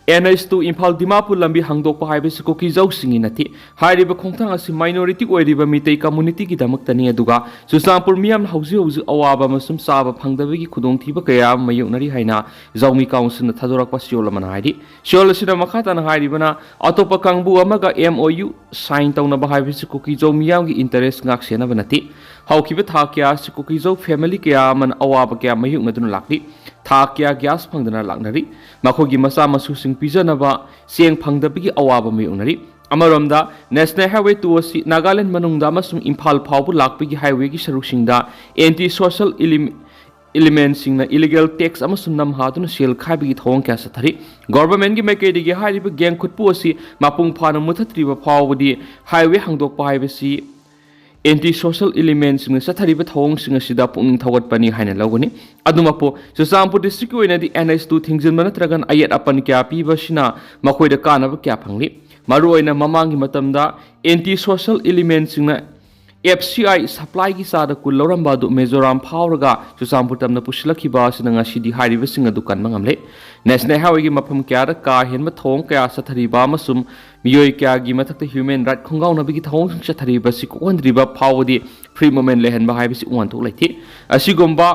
N H two Imphal Dimapur ꯂꯝꯕꯤ ꯍꯥꯡꯗꯣꯛꯄ ꯍꯥꯏꯕꯁꯤ ꯀꯨꯀꯤꯖꯧꯁꯤꯡꯒꯤ ꯅꯠꯇꯦ꯫ ꯍꯥꯏꯔꯤꯕ ꯈꯣꯡꯊꯥꯡ ꯑꯁꯤ minority ꯑꯣꯏꯔꯤꯕ ꯃꯤꯇꯩ communityꯒꯤꯗꯃꯛꯇꯅꯤ, ꯑꯗꯨꯒ ꯆꯨꯔꯆꯥꯟꯄꯨꯔ ꯃꯤꯌꯥꯝꯅ ꯍꯧꯖꯤꯛ ꯍꯧꯖꯤꯛ ꯑꯋꯥꯕ ꯑꯃꯁꯨꯡ ꯆꯥꯕ ꯐꯪꯗꯕꯒꯤ ꯈꯨꯗꯣꯡꯊꯤꯕ ꯀꯌꯥ ꯑꯃ ꯃꯥꯌꯣꯛꯅꯔꯤ ꯍꯥꯏꯅ ꯖꯧꯃꯤ councilꯅ ꯊꯥꯗꯣꯔꯛꯄ ꯁꯤꯑꯣꯜ ꯑꯃꯅ ꯍꯥꯏꯔꯤ꯫ ꯁꯤꯑꯣꯜ ꯑꯁꯤꯅ ꯃꯈꯥ ꯇꯥꯅ ꯍꯥꯏꯔꯤꯕꯅ, ꯑꯇꯣꯞꯄ ꯀꯥꯡꯕꯨ ꯑꯃꯒ M O U sign ꯇꯧꯅꯕ ꯍꯥꯏꯕꯁꯤ ꯀꯨꯀꯤꯖꯧ ꯃꯤꯌꯥꯝꯒꯤ interest ꯉꯥꯛ ꯁꯦꯟꯅꯕ ꯅꯠꯇꯦ꯫ ꯍꯧꯈꯤꯕ ꯊꯥ ꯀꯌꯥ ꯑꯁꯤ ꯀꯨꯀꯤꯖꯧ family ꯀꯌꯥ ꯑꯃꯅ ꯑꯋꯥꯕ ꯀꯌꯥ ꯃꯥꯌꯣꯛꯅꯗꯨꯅ ꯂꯥꯛꯂꯤ꯫ ꯊꯥ ꯀꯌꯥ gas ꯐꯪꯗꯅ ꯂꯥꯛꯅꯔꯤ꯫ ꯃꯈꯣꯏꯒꯤ ꯃꯆꯥ ꯃꯁꯨꯁꯤꯡ ꯄꯤꯖꯅꯕ ꯆꯦꯡ ꯐꯪꯗꯕꯒꯤ ꯑꯋꯥꯕ ꯃꯥꯌꯣꯛꯅꯔꯤ꯫ ꯑꯃꯔꯣꯝꯗ, National Highway two ꯑꯁꯤ ꯅꯥꯒꯥꯂꯦꯟ ꯃꯅꯨꯡꯗ ꯑꯃꯁꯨꯡ ꯏꯝꯐꯥꯜ ꯐꯥꯎꯕ ꯂꯥꯛꯄꯒꯤ highwayꯒꯤ ꯁꯔꯨꯛꯁꯤꯡꯗ anti social element elementꯁꯤꯡꯅ illegal tax ꯑꯃꯁꯨꯡ ꯅꯝꯍꯥꯗꯨꯅ ꯁꯦꯜ ꯈꯥꯏꯕꯒꯤ ꯊꯧꯑꯣꯡ ꯀꯌꯥ ꯆꯠꯊꯔꯤ꯫ Governmentꯀꯤ ꯃꯥꯏꯀꯩꯗꯒꯤ ꯍꯥꯏꯔꯤꯕ ꯒꯦꯡ ꯈꯨꯠꯄꯨ ꯑꯁꯤ ꯃꯄꯨꯡ ꯐꯥꯅ ꯃꯨꯊꯠꯇ꯭ꯔꯤꯕ ꯐꯥꯎꯕꯗꯤ highway ꯍꯥꯡꯗꯣꯛꯄ ꯍꯥꯏꯕꯁꯤ anti social elementꯁꯤꯡꯅ ꯆꯠꯊꯔꯤꯕ ꯊꯧꯑꯣꯡꯁꯤꯡ ꯑꯁꯤꯗ ꯄꯨꯛꯅꯤꯡ ꯊꯧꯒꯠꯄꯅꯤ ꯍꯥꯏꯅ ꯂꯧꯒꯅꯤ꯫ ꯑꯗꯨꯃꯛꯄꯨ, ꯆꯨꯔꯆꯥꯟꯄꯨꯔ districtꯀꯤ ꯑꯣꯏꯅꯗꯤ N H two ꯊꯤꯡꯖꯤꯟꯕ ꯅꯠꯇ꯭ꯔꯒꯅ ꯑꯌꯦꯠ ꯑꯄꯟ ꯀꯌꯥ ꯄꯤꯕ ꯑꯁꯤꯅ ꯃꯈꯣꯏꯗ ꯀꯥꯟꯅꯕ ꯀꯌꯥ ꯐꯪꯂꯤ꯫ ꯃꯔꯨꯑꯣꯏꯅ ꯃꯃꯥꯡꯒꯤ ꯃꯇꯝꯗ anti social elementꯁꯤꯡꯅ F C I supplyꯒꯤ ꯆꯥꯗ ꯀꯨꯟ ꯂꯧꯔꯝꯕ ꯑꯗꯨ ꯃꯤꯖꯣꯔꯥꯝ ꯐꯥꯎꯔꯒ ꯆꯨꯔꯆꯥꯟꯄꯨꯔ ꯇꯝꯅ ꯄꯨꯁꯤꯜꯂꯛꯈꯤꯕ ꯑꯁꯤꯅ ꯉꯁꯤꯗꯤ ꯍꯥꯏꯔꯤꯕꯁꯤꯡ ꯑꯗꯨ ꯀꯟꯕ ꯉꯝꯂꯦ꯫ National Highwayꯒꯤ ꯃꯐꯝ ꯀꯌꯥꯗ ꯀꯥ ꯍꯦꯟꯕ ꯊꯧꯑꯣꯡ ꯀꯌꯥ ꯆꯠꯊꯔꯤꯕ ꯑꯃꯁꯨꯡ ꯃꯤꯑꯣꯏ ꯀꯌꯥꯒꯤ ꯃꯊꯛꯇ human right ꯈꯣꯡꯒꯥꯎꯅꯕꯒꯤ ꯊꯧꯑꯣꯡꯁꯤꯡ ꯆꯠꯊꯔꯤꯕ ꯑꯁꯤ ꯀꯣꯛꯍꯟꯗ꯭ꯔꯤꯕ ꯐꯥꯎꯕꯗꯤ free movement ꯂꯩꯍꯟꯕ ꯍꯥꯏꯕꯁꯤ ꯋꯥꯍꯟꯊꯣꯛ ꯂꯩꯇꯦ꯫ ꯑꯁꯤꯒꯨꯝꯕ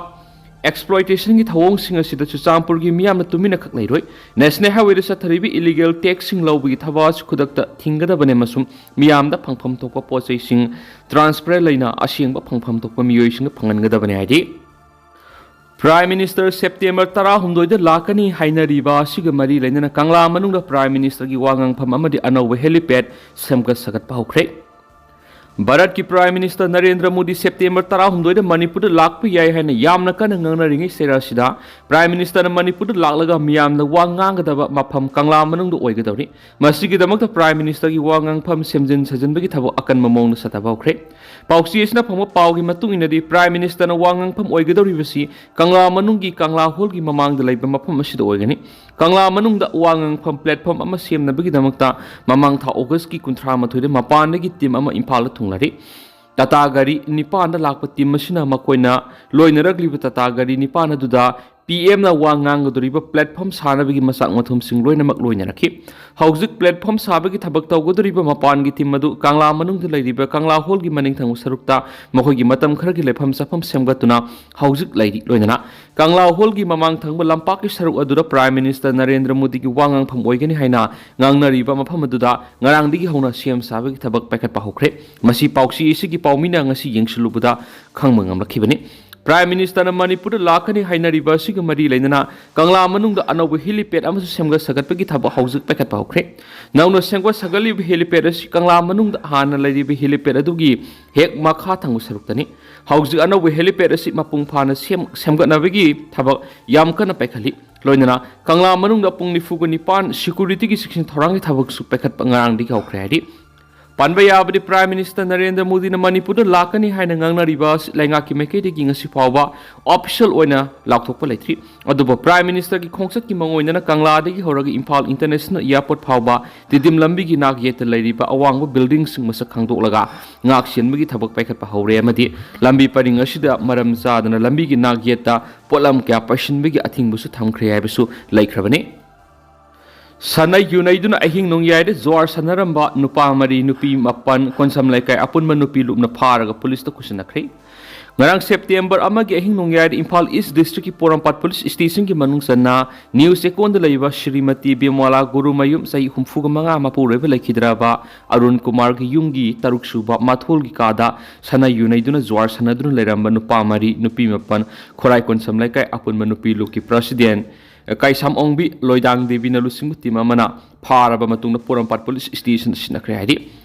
exploitationꯒꯤ ꯊꯧꯑꯣꯡꯁꯤꯡ ꯑꯁꯤꯗ ꯆꯨꯔꯆꯥꯟꯄꯨꯔꯒꯤ ꯃꯤꯌꯥꯝꯅ ꯇꯨꯃꯤꯟꯅ ꯈꯛ ꯂꯩꯔꯣꯏ꯫ National Highwayꯗ ꯆꯠꯊꯔꯤꯕ illegal taxꯁꯤꯡ ꯂꯧꯕꯒꯤ ꯊꯕꯛ ꯑꯁꯤ ꯈꯨꯗꯛꯇ ꯊꯤꯡꯒꯗꯕꯅꯤ ꯑꯃꯁꯨꯡ ꯃꯤꯌꯥꯝꯗ ꯐꯪꯐꯝ ꯊꯣꯛꯄ ꯄꯣꯠ ꯆꯩꯁꯤꯡ transparent ꯂꯩꯅ ꯑꯁꯦꯡꯕ ꯐꯪꯐꯝ ꯊꯣꯛꯄ ꯃꯤꯑꯣꯏꯁꯤꯡꯗ ꯐꯪꯍꯟꯒꯗꯕꯅꯤ ꯍꯥꯏꯔꯤ꯫ Prime Minister September ꯇꯔꯥꯍꯨꯝꯗꯣꯏꯗ ꯂꯥꯛꯀꯅꯤ ꯍꯥꯏꯅꯔꯤꯕ ꯑꯁꯤꯒ ꯃꯔꯤ ꯂꯩꯅꯅ ꯀꯪꯂꯥ ꯃꯅꯨꯡꯗ Prime Ministerꯒꯤ ꯋꯥ ꯉꯥꯡꯐꯝ ꯑꯃꯗꯤ ꯑꯅꯧꯕ helipad ꯁꯦꯝꯒꯠ ꯁꯥꯒꯠꯄ ꯍꯧꯈ꯭ꯔꯦ꯫ ꯚꯥꯔꯠꯀꯤ Prime Minister Narendra Modi September ꯇꯔꯥꯍꯨꯝꯗꯣꯏꯗ ꯃꯅꯤꯄꯨꯔꯗ ꯂꯥꯛꯄ ꯌꯥꯏ ꯍꯥꯏꯅ ꯌꯥꯝꯅ ꯀꯟꯅ ꯉꯥꯡꯅꯔꯤꯉꯩ ꯆꯩꯔꯥꯁꯤꯗ, Prime Ministerꯅ ꯃꯅꯤꯄꯨꯔꯗ ꯂꯥꯛꯂꯒ ꯃꯤꯌꯥꯝꯅ ꯋꯥ ꯉꯥꯡꯒꯗꯕ ꯃꯐꯝ ꯀꯪꯂꯥ ꯃꯅꯨꯡꯗ ꯑꯣꯏꯒꯗꯧꯔꯤ꯫ ꯃꯁꯤꯒꯤꯗꯃꯛꯇ Prime Ministerꯒꯤ ꯋꯥ ꯉꯥꯡꯐꯝ ꯁꯦꯝꯖꯤꯟ ꯁꯥꯖꯤꯟꯕꯒꯤ ꯊꯕꯛ ꯑꯀꯟꯕ ꯃꯑꯣꯡꯗ ꯆꯠꯊꯕ ꯍꯧꯈ꯭ꯔꯦ꯫ ꯄꯥꯎꯆꯦ ꯑꯁꯤꯅ ꯐꯪꯕ ꯄꯥꯎꯒꯤ ꯃꯇꯨꯡ ꯏꯟꯅꯗꯤ, Prime Ministerꯅ ꯋꯥ ꯉꯥꯡꯐꯝ ꯑꯣꯏꯒꯗꯧꯔꯤꯕꯁꯤ ꯀꯪꯂꯥ ꯃꯅꯨꯡꯒꯤ ꯀꯪꯂꯥ hallꯒꯤ ꯃꯃꯥꯡꯗ ꯂꯩꯕ ꯃꯐꯝ ꯑꯁꯤꯗ ꯑꯣꯏꯒꯅꯤ꯫ ꯀꯪꯂꯥ ꯃꯅꯨꯡꯗ ꯋꯥ ꯉꯥꯡꯐꯝ platform ꯑꯃ ꯁꯦꯝꯅꯕꯒꯤꯗꯃꯛꯇ ꯃꯃꯥꯡ ꯊꯥ Augustꯀꯤ ꯀꯨꯟꯊ꯭ꯔꯥ ꯃꯥꯊꯣꯏꯗ ꯃꯄꯥꯟꯗꯒꯤ team ꯑꯃ ꯏꯝꯐꯥꯜꯗ ꯊꯨꯡꯂꯔꯤ꯫ Tata ꯒꯥꯔꯤ ꯅꯤꯄꯥꯟꯗ ꯂꯥꯛꯄ team ꯑꯁꯤꯅ ꯃꯈꯣꯏꯅ ꯂꯣꯏꯅꯔꯛꯂꯤꯕ Tata ꯒꯥꯔꯤ ꯅꯤꯄꯥꯟ ꯑꯗꯨꯗ ꯄꯤ ꯑꯦꯝꯅ ꯋꯥ ꯉꯥꯡꯒꯗꯧꯔꯤꯕ ꯄ꯭ꯂꯦꯠꯐꯣꯝ ꯁꯥꯅꯕꯒꯤ ꯃꯆꯥꯛ ꯃꯊꯨꯝꯁꯤꯡ ꯂꯣꯏꯅꯃꯛ ꯂꯣꯏꯅꯔꯛꯈꯤ꯫ ꯍꯧꯖꯤꯛ ꯄ꯭ꯂꯦꯠꯐꯣꯝ ꯁꯥꯕꯒꯤ ꯊꯕꯛ ꯇꯧꯒꯗꯧꯔꯤꯕ ꯃꯄꯥꯟꯒꯤ ꯇꯤꯝ ꯑꯗꯨ ꯀꯪꯂꯥ ꯃꯅꯨꯡꯗ ꯂꯩꯔꯤꯕ ꯀꯪꯂꯥ ꯍꯣꯜꯒꯤ ꯃꯅꯤꯡ ꯊꯪꯕ ꯁꯔꯨꯛꯇ ꯃꯈꯣꯏꯒꯤ ꯃꯇꯝ ꯈꯔꯒꯤ ꯂꯩꯐꯝ ꯆꯥꯐꯝ ꯁꯦꯝꯒꯠꯇꯨꯅ ꯍꯧꯖꯤꯛ ꯂꯩꯔꯤ꯫ ꯂꯣꯏꯅꯅ ꯀꯪꯂꯥ ꯍꯣꯜꯒꯤ ꯃꯃꯥꯡ ꯊꯪꯕ ꯂꯝꯄꯥꯛꯀꯤ ꯁꯔꯨꯛ ꯑꯗꯨꯗ ꯄ꯭ꯔꯥꯏꯝ ꯃꯤꯅꯤꯁꯇꯔ ꯅꯔꯦꯟꯗ꯭ꯔ ꯃꯣꯗꯤꯒꯤ ꯋꯥ ꯉꯥꯡꯐꯝ ꯑꯣꯏꯒꯅꯤ ꯍꯥꯏꯅ ꯉꯥꯡꯅꯔꯤꯕ ꯃꯐꯝ ꯑꯗꯨꯗ ꯉꯔꯥꯡꯗꯒꯤ ꯍꯧꯅ ꯁꯦꯝ ꯁꯥꯕꯒꯤ ꯊꯕꯛ ꯄꯥꯏꯈꯠꯄ ꯍꯧꯈ꯭ꯔꯦ꯫ ꯃꯁꯤ ꯄꯥꯎꯆꯦ ꯑꯁꯤꯒꯤ ꯄꯥꯎꯃꯤꯅ ꯉꯁꯤ ꯌꯦꯡꯁꯤꯜꯂꯨꯕꯗ ꯈꯪꯕ ꯉꯝꯂꯛꯈꯤꯕꯅꯤ꯫ ꯄ꯭ꯔꯥꯏꯝ ꯃꯤꯅꯤꯁꯇꯔꯅ ꯃꯅꯤꯄꯨꯔꯗ ꯂꯥꯛꯀꯅꯤ ꯍꯥꯏꯅꯔꯤꯕ ꯑꯁꯤꯒ ꯃꯔꯤ ꯂꯩꯅꯅ ꯀꯪꯂꯥ ꯃꯅꯨꯡꯗ ꯑꯅꯧꯕ ꯍꯦꯂꯤꯄꯦꯗ ꯑꯃꯁꯨ ꯁꯦꯝꯒꯠ ꯁꯥꯒꯠꯄꯒꯤ ꯊꯕꯛ ꯍꯧꯖꯤꯛ ꯄꯥꯏꯈꯠꯄ ꯍꯧꯈ꯭ꯔꯦ꯫ ꯅꯧꯅ ꯁꯦꯝꯒꯠ ꯁꯥꯒꯠꯂꯤꯕ ꯍꯦꯂꯤꯄꯦꯗ ꯑꯁꯤ ꯀꯪꯂꯥ ꯃꯅꯨꯡꯗ ꯍꯥꯟꯅ ꯂꯩꯔꯤꯕ ꯍꯦꯂꯤꯄꯦꯗ ꯑꯗꯨꯒꯤ ꯍꯦꯛ ꯃꯈꯥ ꯊꯪꯕ ꯁꯔꯨꯛꯇꯅꯤ꯫ ꯍꯧꯖꯤꯛ ꯑꯅꯧꯕ ꯍꯦꯂꯤꯄꯦꯗ ꯑꯁꯤ ꯃꯄꯨꯡ ꯐꯥꯅ ꯁꯦꯝ-, ꯁꯦꯝꯒꯠꯅꯕꯒꯤ ꯊꯕꯛ ꯌꯥꯝ ꯀꯟꯅ ꯄꯥꯏꯈꯠꯂꯤ꯫ ꯂꯣꯏꯅꯅ ꯀꯪꯂꯥ ꯃꯅꯨꯡꯗ ꯄꯨꯡ ꯅꯤꯐꯨꯒ ꯅꯤꯄꯥꯟ ꯁꯦꯀ꯭ꯌꯨꯔꯤꯇꯤꯒꯤ ꯆꯦꯛꯁꯤꯟ ꯊꯧꯔꯥꯡꯒꯤ ꯊꯕꯛꯁꯨ ꯄꯥꯏꯈꯠꯄ ꯉꯔꯥꯡꯗꯒꯤ ꯍꯧꯈ꯭ꯔꯦ ꯍꯥꯏꯔꯤ꯫ ꯄꯟꯕ ꯌꯥꯕꯗꯤ, ꯄ꯭ꯔꯥꯏꯝ ꯃꯤꯅꯤꯁꯇꯔ ꯅꯔꯦꯟꯗ꯭ꯔ ꯃꯣꯗꯤꯅ ꯃꯅꯤꯄꯨꯔꯗ ꯂꯥꯛꯀꯅꯤ ꯍꯥꯏꯅ ꯉꯥꯡꯅꯔꯤꯕ ꯑꯁꯤ ꯂꯩꯉꯥꯛꯀꯤ ꯃꯥꯏꯀꯩꯗꯒꯤ ꯉꯁꯤ ꯐꯥꯎꯕ ꯑꯣꯐꯤꯁꯤꯌꯦꯜ ꯑꯣꯏꯅ ꯂꯥꯎꯊꯣꯛꯄ ꯂꯩꯇ꯭ꯔꯤ꯫ ꯑꯗꯨꯕꯨ ꯄ꯭ꯔꯥꯏꯝ ꯃꯤꯅꯤꯁꯇꯔꯒꯤ ꯈꯣꯡꯆꯠꯀꯤ ꯃꯑꯣꯡ ꯑꯣꯏꯅꯅ ꯀꯪꯂꯥꯗꯒꯤ ꯍꯧꯔꯒ ꯏꯝꯐꯥꯜ ꯏꯟꯇꯔꯅꯦꯁꯅꯦꯜ ꯑꯦꯌꯔꯄꯣꯔꯠ ꯐꯥꯎꯕ ꯇꯤꯗꯤꯝ ꯂꯝꯕꯤꯒꯤ ꯅꯥꯛ ꯌꯦꯠꯇ ꯂꯩꯔꯤꯕ ꯑꯋꯥꯡꯕ ꯕꯤꯜꯗꯤꯡꯁꯤꯡ ꯃꯁꯛ ꯈꯪꯗꯣꯛꯂꯒ ꯉꯥꯛ ꯁꯦꯟꯕꯒꯤ ꯊꯕꯛ ꯄꯥꯏꯈꯠꯄ ꯍꯧꯔꯦ ꯑꯃꯗꯤ ꯂꯝꯕꯤ ꯄꯔꯤꯡ ꯑꯁꯤꯗ ꯃꯔꯝ ꯆꯥꯗꯅ ꯂꯝꯕꯤꯒꯤ ꯅꯥꯛ ꯌꯦꯠꯇ ꯄꯣꯠꯂꯝ ꯀꯌꯥ ꯄꯩꯁꯤꯟꯕꯒꯤ ꯑꯊꯤꯡꯕꯁꯨ ꯊꯝꯈ꯭ꯔꯦ ꯍꯥꯏꯕꯁꯨ ꯂꯩꯈ꯭ꯔꯕꯅꯤ꯫ ꯁꯥꯟꯅ ꯌꯨꯅꯩꯗꯨꯅ ꯑꯍꯤꯡ ꯅꯣꯡꯌꯥꯏꯗ ꯖꯨꯋꯥꯔ ꯁꯥꯟꯅꯔꯝꯕ ꯅꯨꯄꯥ ꯃꯔꯤ, ꯅꯨꯄꯤ ꯃꯥꯄꯟ, ꯀꯣꯟꯁꯝ ꯂꯩꯀꯥꯏ ꯑꯄꯨꯟꯕ ꯅꯨꯄꯤ ꯂꯨꯞꯅ ꯐꯥꯔꯒ ꯄꯨꯂꯤꯁꯇ ꯈꯨꯠꯁꯤꯟꯅꯈ꯭ꯔꯦ꯫ ꯉꯔꯥꯡ ꯁꯦꯞꯇꯦꯝꯕꯔ ꯑꯃꯒꯤ ꯑꯍꯤꯡ ꯅꯣꯡꯌꯥꯏꯗ ꯏꯝꯐꯥꯜ ꯏꯁ ꯗꯤꯁꯇ꯭ꯔꯤꯛꯀꯤ ꯄꯣꯔꯣꯝꯄꯥꯠ ꯄꯨꯂꯤꯁ ꯁ꯭ꯇꯦꯁꯟꯒꯤ ꯃꯅꯨꯡ ꯆꯟꯅ ꯅ꯭ꯌꯨ ꯆꯦꯛꯀꯣꯟꯗ ꯂꯩꯕ ꯁ꯭ꯔꯤꯃꯇꯤ ꯕꯤꯃꯣꯂꯥ ꯒꯨꯔꯨꯃꯌꯨꯝ, ꯆꯍꯤ ꯍꯨꯝꯐꯨꯒ ꯃꯉꯥ, ꯃꯄꯨꯔꯣꯏꯕ ꯂꯩꯈꯤꯗ꯭ꯔꯕ ꯑꯔꯨꯟ ꯀꯨꯃꯥꯔꯒꯤ ꯌꯨꯝꯒꯤ ꯇꯔꯨꯛ ꯁꯨꯕ ꯃꯊꯣꯜꯒꯤ ꯀꯥꯗ ꯁꯥꯟꯅ ꯌꯨꯅꯩꯗꯨꯅ ꯖꯨꯋꯥꯔ ꯁꯥꯟꯅꯗꯨꯅ ꯂꯩꯔꯝꯕ ꯅꯨꯄꯥ ꯃꯔꯤ, ꯅꯨꯄꯤ ꯃꯥꯄꯟ, ꯈꯣꯔꯥꯏ ꯀꯣꯟꯁꯝ ꯂꯩꯀꯥꯏ ꯑꯄꯨꯟꯕ ꯅꯨꯄꯤ ꯂꯨꯞꯀꯤ ꯄ꯭ꯔꯁꯤꯗꯦꯟ ꯀꯩꯁꯥꯝ ꯑꯣꯡꯕꯤ ꯂꯣꯏꯗꯥꯡ ꯗꯦꯕꯤꯅ ꯂꯨꯆꯤꯡꯕ ꯇꯤꯝ ꯑꯃꯅ ꯐꯥꯔꯕ ꯃꯇꯨꯡꯗ ꯄꯣꯔꯣꯝꯄꯥꯠ ꯄꯨꯂꯤꯁ ꯁ꯭ꯇꯦꯁꯟꯗ ꯁꯤꯟꯅꯈ꯭ꯔꯦ ꯍꯥꯏꯔꯤ꯫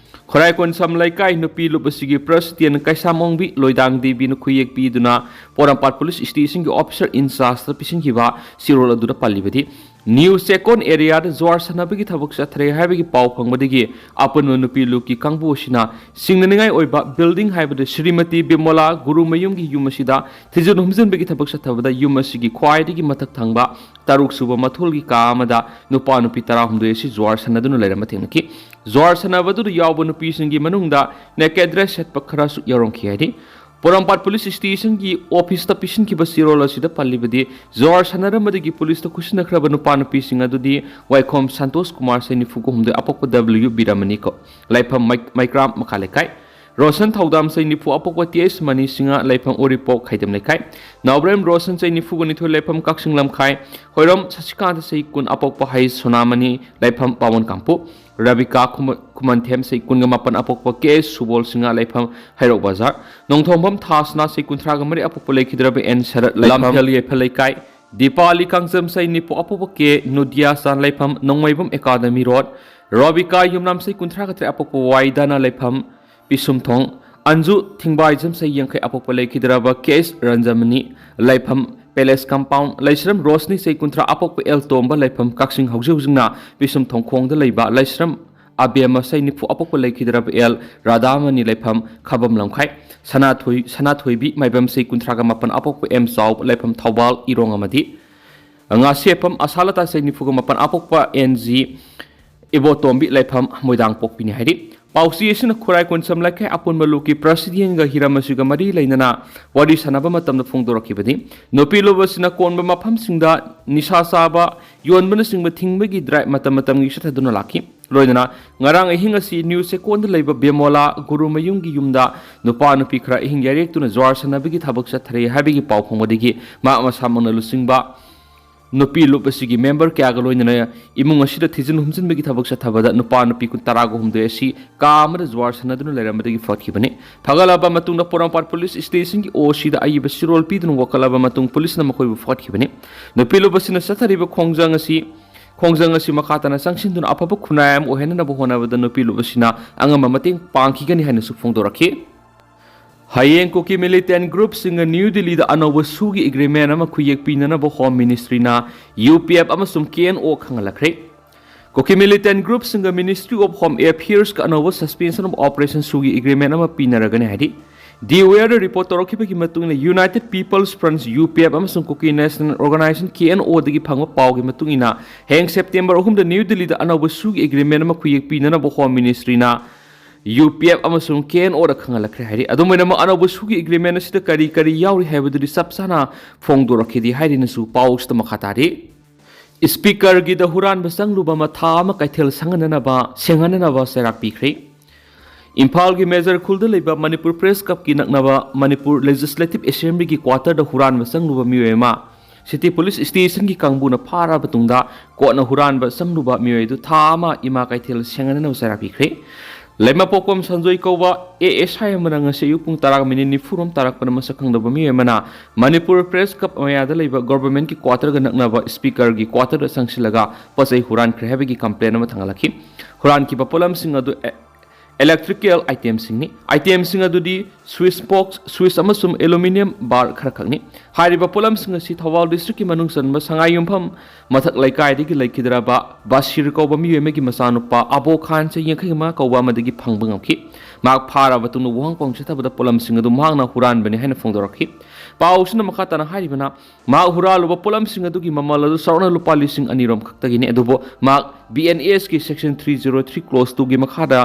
ꯈꯣꯔꯥꯏ ꯀꯣꯟꯁꯝ ꯂꯩꯀꯥꯏ ꯅꯨꯄꯤ ꯂꯨꯞ ꯑꯁꯤꯒꯤ ꯄ꯭ꯔꯁꯤꯗꯦꯟ ꯀꯩꯁꯥꯝ ꯑꯣꯡꯕꯤ ꯂꯣꯏꯗꯥꯡ ꯗꯦꯕꯤꯅ ꯈꯨꯌꯦꯛ ꯄꯤꯗꯨꯅ ꯄꯣꯔꯣꯝꯄꯥꯠ ꯄꯨꯂꯤꯁ ꯁ꯭ꯇꯦꯁꯟꯒꯤ ꯑꯣꯐꯤꯁꯔ ꯏꯟꯆꯥꯔꯖꯇ ꯄꯤꯁꯤꯟꯈꯤꯕ ꯆꯦꯔꯣꯜ ꯑꯗꯨꯗ ꯄꯜꯂꯤꯕꯗꯤ, ꯅ꯭ꯌꯨ ꯆꯦꯛꯀꯣꯟ ꯑꯦꯔꯤꯌꯥꯗ ꯖꯨꯋꯥꯔ ꯁꯥꯟꯅꯕꯒꯤ ꯊꯕꯛ ꯆꯠꯊꯔꯦ ꯍꯥꯏꯕꯒꯤ ꯄꯥꯎ ꯐꯪꯕꯗꯒꯤ ꯑꯄꯨꯟꯕ ꯅꯨꯄꯤ ꯂꯨꯞꯀꯤ ꯀꯥꯡꯕꯨ ꯑꯁꯤꯅ ꯁꯤꯡꯅꯅꯤꯡꯉꯥꯏ ꯑꯣꯏꯕ ꯕꯤꯜꯗꯤꯡ ꯍꯥꯏꯕꯗꯤ ꯁ꯭ꯔꯤꯃꯇꯤ ꯕꯤꯃꯣꯂꯥ ꯒꯨꯔꯨꯃꯌꯨꯝꯒꯤ ꯌꯨꯝ ꯑꯁꯤꯗ ꯊꯤꯖꯤꯟ ꯍꯨꯝꯖꯤꯟꯕꯒꯤ ꯊꯕꯛ ꯆꯠꯊꯕꯗ ꯌꯨꯝ ꯑꯁꯤꯒꯤ ꯈ꯭ꯋꯥꯏꯗꯒꯤ ꯃꯊꯛ ꯊꯪꯕ ꯇꯔꯨꯛ ꯁꯨꯕ ꯃꯊꯣꯜꯒꯤ ꯀꯥ ꯑꯃꯗ ꯅꯨꯄꯥ ꯅꯨꯄꯤ ꯇꯔꯥꯍꯨꯝꯗꯣꯏ ꯑꯁꯤ ꯖꯨꯋꯥꯔ ꯁꯥꯟꯅꯗꯨꯅ ꯂꯩꯔꯝꯕ ꯊꯦꯡꯅꯈꯤ꯫ ꯖꯨꯋꯥꯔ ꯁꯥꯟꯅꯕꯗꯨꯗ ꯌꯥꯎꯕ ꯅꯨꯄꯤꯁꯤꯡꯒꯤ ꯃꯅꯨꯡꯗ ꯅꯦꯀꯦꯗ ꯗ꯭ꯔꯦꯁ ꯁꯦꯠꯄ ꯈꯔꯁꯨ ꯌꯥꯎꯔꯝꯈꯤ ꯍꯥꯏꯔꯤ꯫ ꯄꯣꯔꯣꯝꯄꯥꯠ ꯄꯨꯂꯤꯁ ꯁ꯭ꯇꯦꯁꯟꯒꯤ ꯑꯣꯐꯤꯁꯇ ꯄꯤꯁꯤꯟꯈꯤꯕ ꯆꯦꯔꯣꯜ ꯑꯁꯤꯗ ꯄꯜꯂꯤꯕꯗꯤ, ꯖꯨꯋꯥꯔ ꯁꯥꯟꯅꯔꯝꯕꯗꯒꯤ ꯄꯨꯂꯤꯁꯇ ꯈꯨꯠꯁꯤꯟꯅꯈ꯭ꯔꯕ ꯅꯨꯄꯥ ꯅꯨꯄꯤꯁꯤꯡ ꯑꯗꯨꯗꯤ ꯋꯥꯏꯈꯣꯝ ꯁꯟꯇꯣꯁ ꯀꯨꯃꯥꯔ, ꯆꯍꯤ ꯅꯤꯐꯨ ꯍꯨꯝꯗꯣꯏ, ꯑꯄꯣꯛꯄ ꯗꯕ꯭ꯂꯤꯎ ꯕꯤꯔꯥꯃꯅꯤ ꯀꯣ, ꯂꯩꯐꯝ ꯃꯩ-, ꯃꯩꯀ꯭ꯔꯥꯝ ꯃꯈꯥ ꯂꯩꯀꯥꯏ꯫ ꯔꯣꯁꯟ ꯊꯧꯗꯥꯝ, ꯆꯍꯤ ꯅꯤꯐꯨ, ꯑꯄꯣꯛꯄ ꯇꯤ ꯑꯩꯆ ꯃꯅꯤ ꯁꯤꯡꯍ, ꯂꯩꯐꯝ ꯎꯔꯤꯄꯣꯛ ꯈꯩꯗꯦꯝ ꯂꯩꯀꯥꯏ꯫ ꯅꯥꯎꯕ꯭ꯔꯦꯝ ꯔꯣꯁꯟ, ꯆꯍꯤ ꯅꯤꯐꯨꯒ ꯅꯤꯊꯣꯏ, ꯂꯩꯐꯝ ꯀꯛꯆꯤꯡ ꯂꯝꯈꯥꯏ꯫ ꯍꯣꯏꯔꯣꯝ ꯁꯁꯤꯀꯥꯟꯇ, ꯆꯍꯤ ꯀꯨꯟ, ꯑꯄꯣꯛꯄ ꯍꯩ ꯁꯣꯅꯥꯃꯅꯤ, ꯂꯩꯐꯝ ꯄꯥꯋꯟ ꯀꯥꯡꯄꯣꯛ꯫ ꯔꯥꯕꯤꯀꯥ ꯈꯨꯃ-, ꯈꯨꯃꯟꯊꯦꯝ, ꯆꯍꯤ ꯀꯨꯟꯒ ꯃꯥꯄꯟ, ꯑꯄꯣꯛꯄ ꯀꯦ ꯑꯦꯁ ꯁꯨꯕꯣꯜ ꯁꯤꯡꯍ, ꯂꯩꯐꯝ ꯍꯩꯔꯣꯛ ꯕꯖꯥꯔ꯫ ꯅꯣꯡꯊꯣꯡꯕꯝ ꯊꯥꯁꯅꯥ, ꯆꯍꯤ ꯀꯨꯟꯊ꯭ꯔꯥꯒ ꯃꯔꯤ, ꯑꯄꯣꯛꯄ ꯂꯩꯈꯤꯗ꯭ꯔꯕ ꯑꯦꯟ ꯁꯔꯠ, ꯂꯩꯐꯝ ꯂꯝꯐꯦꯜ ꯌꯥꯏꯐꯜ ꯂꯩꯀꯥꯏ꯫ ꯗꯤꯄꯥꯂꯤ ꯀꯥꯡꯖꯝ, ꯆꯍꯤ ꯅꯤꯐꯨ, ꯑꯄꯣꯛꯄ ꯀꯦ ꯅꯨꯗꯤꯌꯥꯆꯥꯟ, ꯂꯩꯐꯝ ꯅꯣꯡꯃꯩꯕꯝ ꯑꯦꯀꯥꯗꯃꯤ ꯔꯣꯗ꯫ ꯔꯣꯕꯤꯀꯥ ꯌꯨꯝꯅꯥꯝ, ꯆꯍꯤ ꯀꯨꯟꯊ꯭ꯔꯥꯒ ꯇꯔꯦꯠ, ꯑꯄꯣꯛꯄ ꯋꯥꯏꯗꯥꯅ, ꯂꯩꯐꯝ ꯄꯤꯁꯨꯝꯊꯣꯡ꯫ ꯑꯟꯖꯨ ꯊꯤꯡꯕꯥꯏꯖꯝ, ꯆꯍꯤ ꯌꯥꯡꯈꯩ, ꯑꯄꯣꯛꯄ ꯂꯩꯈꯤꯗ꯭ꯔꯕ ꯀꯦ ꯑꯦꯁ ꯔꯟꯖꯃꯅꯤ, ꯂꯩꯐꯝ ꯄꯦꯂꯦꯁ ꯀꯝꯄꯥꯎꯟ꯫ ꯂꯩꯁ꯭ꯔꯝ ꯔꯣꯁꯅꯤ, ꯆꯍꯤ ꯀꯨꯟꯊ꯭ꯔꯥ, ꯑꯄꯣꯛꯄ ꯑꯦꯜ ꯇꯣꯝꯕ, ꯂꯩꯐꯝ ꯀꯛꯆꯤꯡ, ꯍꯧꯖꯤꯛ ꯍꯧꯖꯤꯛꯅ ꯄꯤꯁꯨꯝꯊꯣꯡ ꯈꯣꯡꯗ ꯂꯩꯕ꯫ ꯂꯩꯁ꯭ꯔꯝ ꯑꯕꯦꯝꯃ, ꯆꯍꯤ ꯅꯤꯐꯨ, ꯑꯄꯣꯛꯄ ꯂꯩꯈꯤꯗ꯭ꯔꯕ ꯑꯦꯜ ꯔꯥꯙꯥꯃꯅꯤ, ꯂꯩꯐꯝ ꯈꯕꯝ ꯂꯝꯈꯥꯏ꯫ ꯁꯅꯥꯊꯣꯏ-, ꯁꯅꯥꯊꯣꯏꯕꯤ ꯃꯥꯏꯕꯝ, ꯆꯍꯤ ꯀꯨꯟꯊ꯭ꯔꯥꯒ ꯃꯥꯄꯟ, ꯑꯄꯣꯛꯄ ꯑꯦꯝ ꯆꯥꯎꯕ, ꯂꯩꯐꯝ ꯊꯧꯕꯥꯜ ꯏꯔꯣꯡ ꯑꯃꯗꯤ ꯉꯥꯁꯦꯞꯐꯝ ꯑꯁꯥꯂꯇꯥ, ꯆꯍꯤ ꯅꯤꯐꯨꯒ ꯃꯥꯄꯟ, ꯑꯄꯣꯛꯄ ꯑꯦꯟ ꯖꯤ ꯏꯕꯣꯇꯣꯝꯕꯤ, ꯂꯩꯐꯝ ꯃꯣꯏꯗꯥꯡꯄꯣꯛꯄꯤꯅꯤ ꯍꯥꯏꯔꯤ꯫ ꯄꯥꯎꯆꯦ ꯑꯁꯤꯅ ꯈꯨꯔꯥꯏ ꯀꯣꯟꯁꯝ ꯂꯩꯀꯥꯏ ꯑꯄꯨꯟꯕ ꯂꯨꯞꯀꯤ ꯄ꯭ꯔꯁꯤꯗꯦꯟꯒ ꯍꯤꯔꯝ ꯑꯁꯤꯒ ꯃꯔꯤ ꯂꯩꯅꯅ ꯋꯥꯔꯤ ꯁꯥꯟꯅꯕ ꯃꯇꯝꯗ ꯐꯣꯡꯗꯣꯔꯛꯈꯤꯕꯅꯤ꯫ ꯅꯨꯄꯤ ꯂꯨꯞ ꯑꯁꯤꯅ ꯀꯣꯟꯕ ꯃꯐꯝꯁꯤꯡꯗ ꯅꯤꯁꯥ ꯆꯥꯕ, ꯌꯣꯟꯕꯅꯆꯤꯡꯕ ꯊꯤꯡꯕꯒꯤ ꯗ꯭ꯔꯥꯏꯚ ꯃꯇꯝ ꯃꯇꯝꯒꯤ ꯆꯠꯊꯗꯨꯅ ꯂꯥꯛꯈꯤ꯫ ꯂꯣꯏꯅꯅ ꯉꯔꯥꯡ ꯑꯍꯤꯡ ꯑꯁꯤ ꯅ꯭ꯌꯨ ꯆꯦꯛꯀꯣꯟꯗ ꯂꯩꯕ ꯕꯦꯃꯣꯂꯥ ꯒꯨꯔꯨꯃꯌꯨꯝꯒꯤ ꯌꯨꯝꯗ ꯅꯨꯄꯥ ꯅꯨꯄꯤ ꯈꯔ ꯑꯍꯤꯡ ꯌꯥꯔꯦꯛꯇꯨꯅ ꯖ꯭ꯋꯥꯔ ꯁꯥꯟꯅꯕꯒꯤ ꯊꯕꯛ ꯆꯠꯊꯔꯦ ꯍꯥꯏꯕꯒꯤ ꯄꯥꯎ ꯐꯪꯕꯗꯒꯤ ꯃꯍꯥꯛ ꯃꯁꯥꯃꯛꯅ ꯂꯨꯆꯤꯡꯕ ꯅꯨꯄꯤ ꯂꯨꯞ ꯑꯁꯤꯒꯤ ꯃꯦꯝꯕꯔ ꯀꯌꯥꯒ ꯂꯣꯏꯅꯅ ꯏꯃꯨꯡ ꯑꯁꯤꯗ ꯊꯤꯖꯤꯟ ꯍꯨꯝꯖꯤꯟꯕꯒꯤ ꯊꯕꯛ ꯆꯠꯊꯕꯗ ꯅꯨꯄꯥ ꯅꯨꯄꯤ ꯀꯨꯟ, ꯇꯔꯥꯒ ꯍꯨꯝꯗꯣꯏ ꯑꯁꯤ ꯀꯥ ꯑꯃꯗ ꯖ꯭ꯋꯥꯔ ꯁꯥꯟꯅꯗꯨꯅ ꯂꯩꯔꯝꯕꯗꯒꯤ ꯐꯒꯠꯈꯤꯕꯅꯤ꯫ ꯐꯒꯠꯂꯕ ꯃꯇꯨꯡꯗ ꯄꯣꯔꯣꯝꯄꯥꯠ ꯄꯨꯂꯤꯁ ꯁ꯭ꯇꯦꯁꯟꯒꯤ ꯑꯣ ꯁꯤꯗ ꯑꯏꯕ ꯆꯦꯔꯣꯜ ꯄꯤꯗꯨꯅ ꯋꯥꯀꯠꯂꯕ ꯃꯇꯨꯡ ꯄꯨꯂꯤꯁꯅ ꯃꯈꯣꯏꯕꯨ ꯐꯒꯠꯈꯤꯕꯅꯤ꯫ ꯅꯨꯄꯤ ꯂꯨꯞ ꯑꯁꯤꯅ ꯆꯠꯊꯔꯤꯕ ꯈꯣꯡꯖꯪ ꯑꯁꯤ, ꯈꯣꯡꯖꯪ ꯑꯁꯤ ꯃꯈꯥ ꯇꯥꯅ ꯆꯪꯁꯤꯟꯗꯨꯅ ꯑꯐꯕ ꯈꯨꯟꯅꯥꯏ ꯑꯃ ꯑꯣꯏꯍꯟꯅꯕ ꯍꯣꯠꯅꯕꯗ ꯅꯨꯄꯤ ꯂꯨꯞ ꯑꯁꯤꯅ ꯑꯉꯝꯕ ꯃꯇꯦꯡ ꯄꯥꯡꯈꯤꯒꯅꯤ ꯍꯥꯏꯅꯁꯨ ꯐꯣꯡꯗꯣꯔꯛꯈꯤ꯫ ꯍꯌꯦꯡ ꯀꯨꯀꯤ ꯃꯤꯂꯤꯇꯦꯟ ꯒ꯭ꯔꯨꯞꯁꯤꯡꯒ ꯅ꯭ꯌꯨ ꯗꯤꯜꯂꯤꯗ ꯑꯅꯧꯕ ꯁꯨꯒꯤ ꯑꯦꯒ꯭ꯔꯤꯃꯦꯟ ꯑꯃ ꯈꯨꯌꯦꯛ ꯄꯤꯅꯅꯕ ꯍꯣꯝ ꯃꯤꯅꯤꯁꯇ꯭ꯔꯤꯅ ꯌꯨ ꯄꯤ ꯑꯦꯐ ꯑꯃꯁꯨꯡ ꯀꯦ ꯑꯦꯟ ꯑꯣ ꯈꯪꯍꯜꯂꯛꯈ꯭ꯔꯦ꯫ ꯀꯨꯀꯤ ꯃꯤꯂꯤꯇꯦꯟ ꯒ꯭ꯔꯨꯞꯁꯤꯡꯒ ꯃꯤꯅꯤꯁꯇ꯭ꯔꯤ ꯑꯣꯐ ꯍꯣꯝ ꯑꯦꯐꯤꯌꯔꯁꯀ ꯑꯅꯧꯕ ꯁꯁꯄꯦꯟꯁꯟ ꯑꯣꯐ ꯑꯣꯄꯔꯦꯁꯟ ꯁꯨꯒꯤ ꯑꯦꯒ꯭ꯔꯤꯃꯦꯟ ꯑꯃ ꯄꯤꯅꯔꯒꯅꯤ ꯍꯥꯏꯔꯤ꯫ ꯗꯤ ꯋꯦꯌꯔꯗ ꯔꯤꯄꯣꯔꯠ ꯇꯧꯔꯛꯈꯤꯕꯒꯤ ꯃꯇꯨꯡ ꯏꯟꯅ united people's front, U P F, ꯑꯃꯁꯨꯡ Kuki national organisation, K N ꯑꯣꯗꯒꯤ ꯐꯪꯕ ꯄꯥꯎꯒꯤ ꯃꯇꯨꯡ ꯏꯟꯅ ꯍꯌꯦꯡ ꯁꯦꯞꯇꯦꯝꯕꯔ ꯑꯍꯨꯝꯗ ꯅ꯭ꯌꯨ ꯗꯤꯜꯂꯤꯗ ꯑꯅꯧꯕ ꯁꯨꯒꯤ ꯑꯦꯒ꯭ꯔꯤꯃꯦꯟ ꯑꯃ ꯈꯨꯌꯦꯛ ꯄꯤꯅꯅꯕ ꯍꯣꯝ ꯃꯤꯅꯤꯁꯇ꯭ꯔꯤꯅ ꯌꯨ ꯄꯤ ꯑꯦꯐ ꯑꯃꯁꯨꯡ ꯀꯦ ꯑꯦꯟ ꯑꯣꯗ ꯈꯪꯍꯜꯂꯛꯈ꯭ꯔꯦ ꯍꯥꯏꯔꯤ꯫ ꯑꯗꯨꯝ ꯑꯣꯏꯅꯃꯛ, ꯑꯅꯧꯕ ꯁꯨꯒꯤ ꯑꯦꯒ꯭ꯔꯤꯃꯦꯟ ꯑꯁꯤꯗ ꯀꯔꯤ ꯀꯔꯤ ꯌꯥꯎꯔꯤ ꯍꯥꯏꯕꯗꯨꯗꯤ ꯆꯞ ꯆꯥꯅ ꯐꯣꯡꯗꯣꯔꯛꯈꯤꯗꯦ ꯍꯥꯏꯔꯤ꯫ ꯅꯁꯨ ꯄꯥꯎ ꯑꯁꯤꯗ ꯃꯈꯥ ꯇꯥꯔꯤ꯫ ꯁ꯭ꯄꯤꯀꯔꯒꯤꯗ ꯍꯨꯔꯥꯟꯕ ꯆꯪꯂꯨꯕ ꯃꯊꯥ ꯑꯃ ꯀꯩꯊꯦꯜ ꯁꯪꯍꯟꯅꯅꯕ, ꯁꯦꯡꯍꯟꯅꯅꯕ ꯆꯩꯔꯥꯛ ꯄꯤꯈ꯭ꯔꯦ꯫ ꯏꯝꯐꯥꯜꯒꯤ ꯃꯦꯖꯔ ꯈꯨꯜꯗ ꯂꯩꯕ ꯃꯅꯤꯄꯨꯔ ꯄ꯭ꯔꯦꯁ ꯀ꯭ꯂꯕꯀꯤ ꯅꯛꯅꯕ ꯃꯅꯤꯄꯨꯔ ꯂꯦꯖꯤꯁꯂꯦꯇꯤꯚ ꯑꯦꯁꯦꯝꯕ꯭ꯂꯤꯒꯤ ꯀ꯭ꯋꯥꯇꯔꯗ ꯍꯨꯔꯥꯟꯕ ꯆꯪꯂꯨꯕ ꯃꯤꯑꯣꯏ ꯑꯃ ꯁꯤꯇꯤ ꯄꯨꯂꯤꯁ ꯁ꯭ꯇꯦꯁꯟꯒꯤ ꯀꯥꯡꯕꯨꯅ ꯐꯥꯔꯕ ꯇꯨꯡꯗ, ꯀꯣꯔꯠꯅ ꯍꯨꯔꯥꯟꯕ ꯆꯪꯂꯨꯕ ꯃꯤꯑꯣꯏ ꯑꯗꯨ ꯊꯥ ꯑꯃ ꯏꯃꯥ ꯀꯩꯊꯦꯜ ꯁꯦꯡꯍꯟꯅꯅꯕ ꯆꯩꯔꯥꯛ ꯄꯤꯈ꯭ꯔꯦ꯫ ꯂꯩꯃꯄꯣꯛꯄꯝ ꯁꯟꯖꯣꯏ ꯀꯧꯕ ꯑꯦ ꯑꯦꯁ ꯑꯥꯏ ꯑꯃꯅ ꯉꯁꯤ ꯑꯌꯨꯛ ꯄꯨꯡ ꯇꯔꯥ ꯃꯤꯅꯤꯠ ꯅꯤꯐꯨ ꯔꯣꯝ ꯇꯥꯔꯛꯄꯗ ꯃꯁꯛ ꯈꯪꯗꯕ ꯃꯤꯑꯣꯏ ꯑꯃꯅ ꯃꯅꯤꯄꯨꯔ ꯄ꯭ꯔꯦꯁ ꯀ꯭ꯂꯕ ꯃꯌꯥꯗ ꯂꯩꯕ ꯒꯣꯚꯔꯟꯃꯦꯟꯠꯀꯤ ꯀ꯭ꯋꯥꯇꯔꯒ ꯅꯛꯅꯕ ꯁ꯭ꯄꯤꯀꯔꯒꯤ ꯀ꯭ꯋꯥꯇꯔꯗ ꯆꯪꯁꯤꯜꯂꯒ ꯄꯣꯠ ꯆꯩ ꯍꯨꯔꯥꯟꯈ꯭ꯔꯦ ꯍꯥꯏꯕꯒꯤ ꯀꯝꯄ꯭ꯂꯦꯟ ꯑꯃ ꯊꯥꯡꯒꯠꯂꯛꯈꯤ꯫ ꯍꯨꯔꯥꯟꯈꯤꯕ ꯄꯣꯠꯂꯝꯁꯤꯡ ꯑꯗꯨ ꯑꯦ-, ꯏꯂꯦꯛꯇ꯭ꯔꯤꯀꯦꯜ ꯑꯥꯏꯇꯦꯝꯁꯤꯡꯅꯤ꯫ ꯑꯥꯏꯇꯦꯝꯁꯤꯡ ꯑꯗꯨꯗꯤ ꯁ꯭ꯋꯤꯆ ꯕꯣꯛꯁ, ꯁ꯭ꯋꯤꯆ ꯑꯃꯁꯨꯡ ꯑꯦꯂꯨꯃꯤꯅꯤꯌꯝ ꯕꯥꯔ ꯈꯔꯈꯛꯅꯤ꯫ ꯍꯥꯏꯔꯤꯕ ꯄꯣꯠꯂꯝꯁꯤꯡ ꯑꯁꯤ ꯊꯧꯕꯥꯜ ꯗꯤꯁꯇ꯭ꯔꯤꯛꯀꯤ ꯃꯅꯨꯡ ꯆꯟꯕ ꯁꯉꯥꯏꯌꯨꯝꯐꯝ ꯃꯊꯛ ꯂꯩꯀꯥꯏꯗꯒꯤ ꯂꯩꯈꯤꯗ꯭ꯔꯕ ꯕꯥꯁꯤꯔ ꯀꯧꯕ ꯃꯤꯑꯣꯏ ꯑꯃꯒꯤ ꯃꯆꯥꯅꯨꯄꯥ ꯑꯕꯣ ꯈꯥꯟ, ꯆꯍꯤ ꯌꯥꯡꯈꯩ ꯃꯉꯥ ꯀꯧꯕ ꯑꯃꯗꯒꯤ ꯐꯪꯕ ꯉꯝꯈꯤ꯫ ꯃꯍꯥꯛ ꯐꯥꯔꯕ ꯃꯇꯨꯡꯗ ꯋꯥꯍꯪ ꯄꯥꯎꯈꯨꯝ ꯆꯠꯊꯕꯗ ꯄꯣꯠꯂꯝꯁꯤꯡ ꯑꯗꯨ ꯃꯍꯥꯛꯅ ꯍꯨꯔꯥꯟꯕꯅꯤ ꯍꯥꯏꯅ ꯐꯣꯡꯗꯣꯔꯛꯈꯤ꯫ ꯄꯥꯎꯁꯤꯅ ꯃꯈꯥ ꯇꯥꯅ ꯍꯥꯏꯔꯤꯕꯅ, ꯃꯍꯥꯛ ꯍꯨꯔꯥꯜꯂꯨꯕ ꯄꯣꯠꯂꯝꯁꯤꯡ ꯑꯗꯨꯒꯤ ꯃꯃꯜ ꯑꯗꯨ ꯆꯥꯎꯔꯥꯛꯅ ꯂꯨꯄꯥ ꯂꯤꯁꯤꯡ ꯑꯅꯤ ꯔꯣꯝ ꯈꯛꯇꯒꯤꯅꯤ꯫ ꯑꯗꯨꯕꯨ ꯃꯍꯥꯛ ꯕꯤ ꯑꯦꯟ ꯑꯦꯁꯀꯤ section three zero three clause ꯇꯨꯒꯤ ꯃꯈꯥꯗ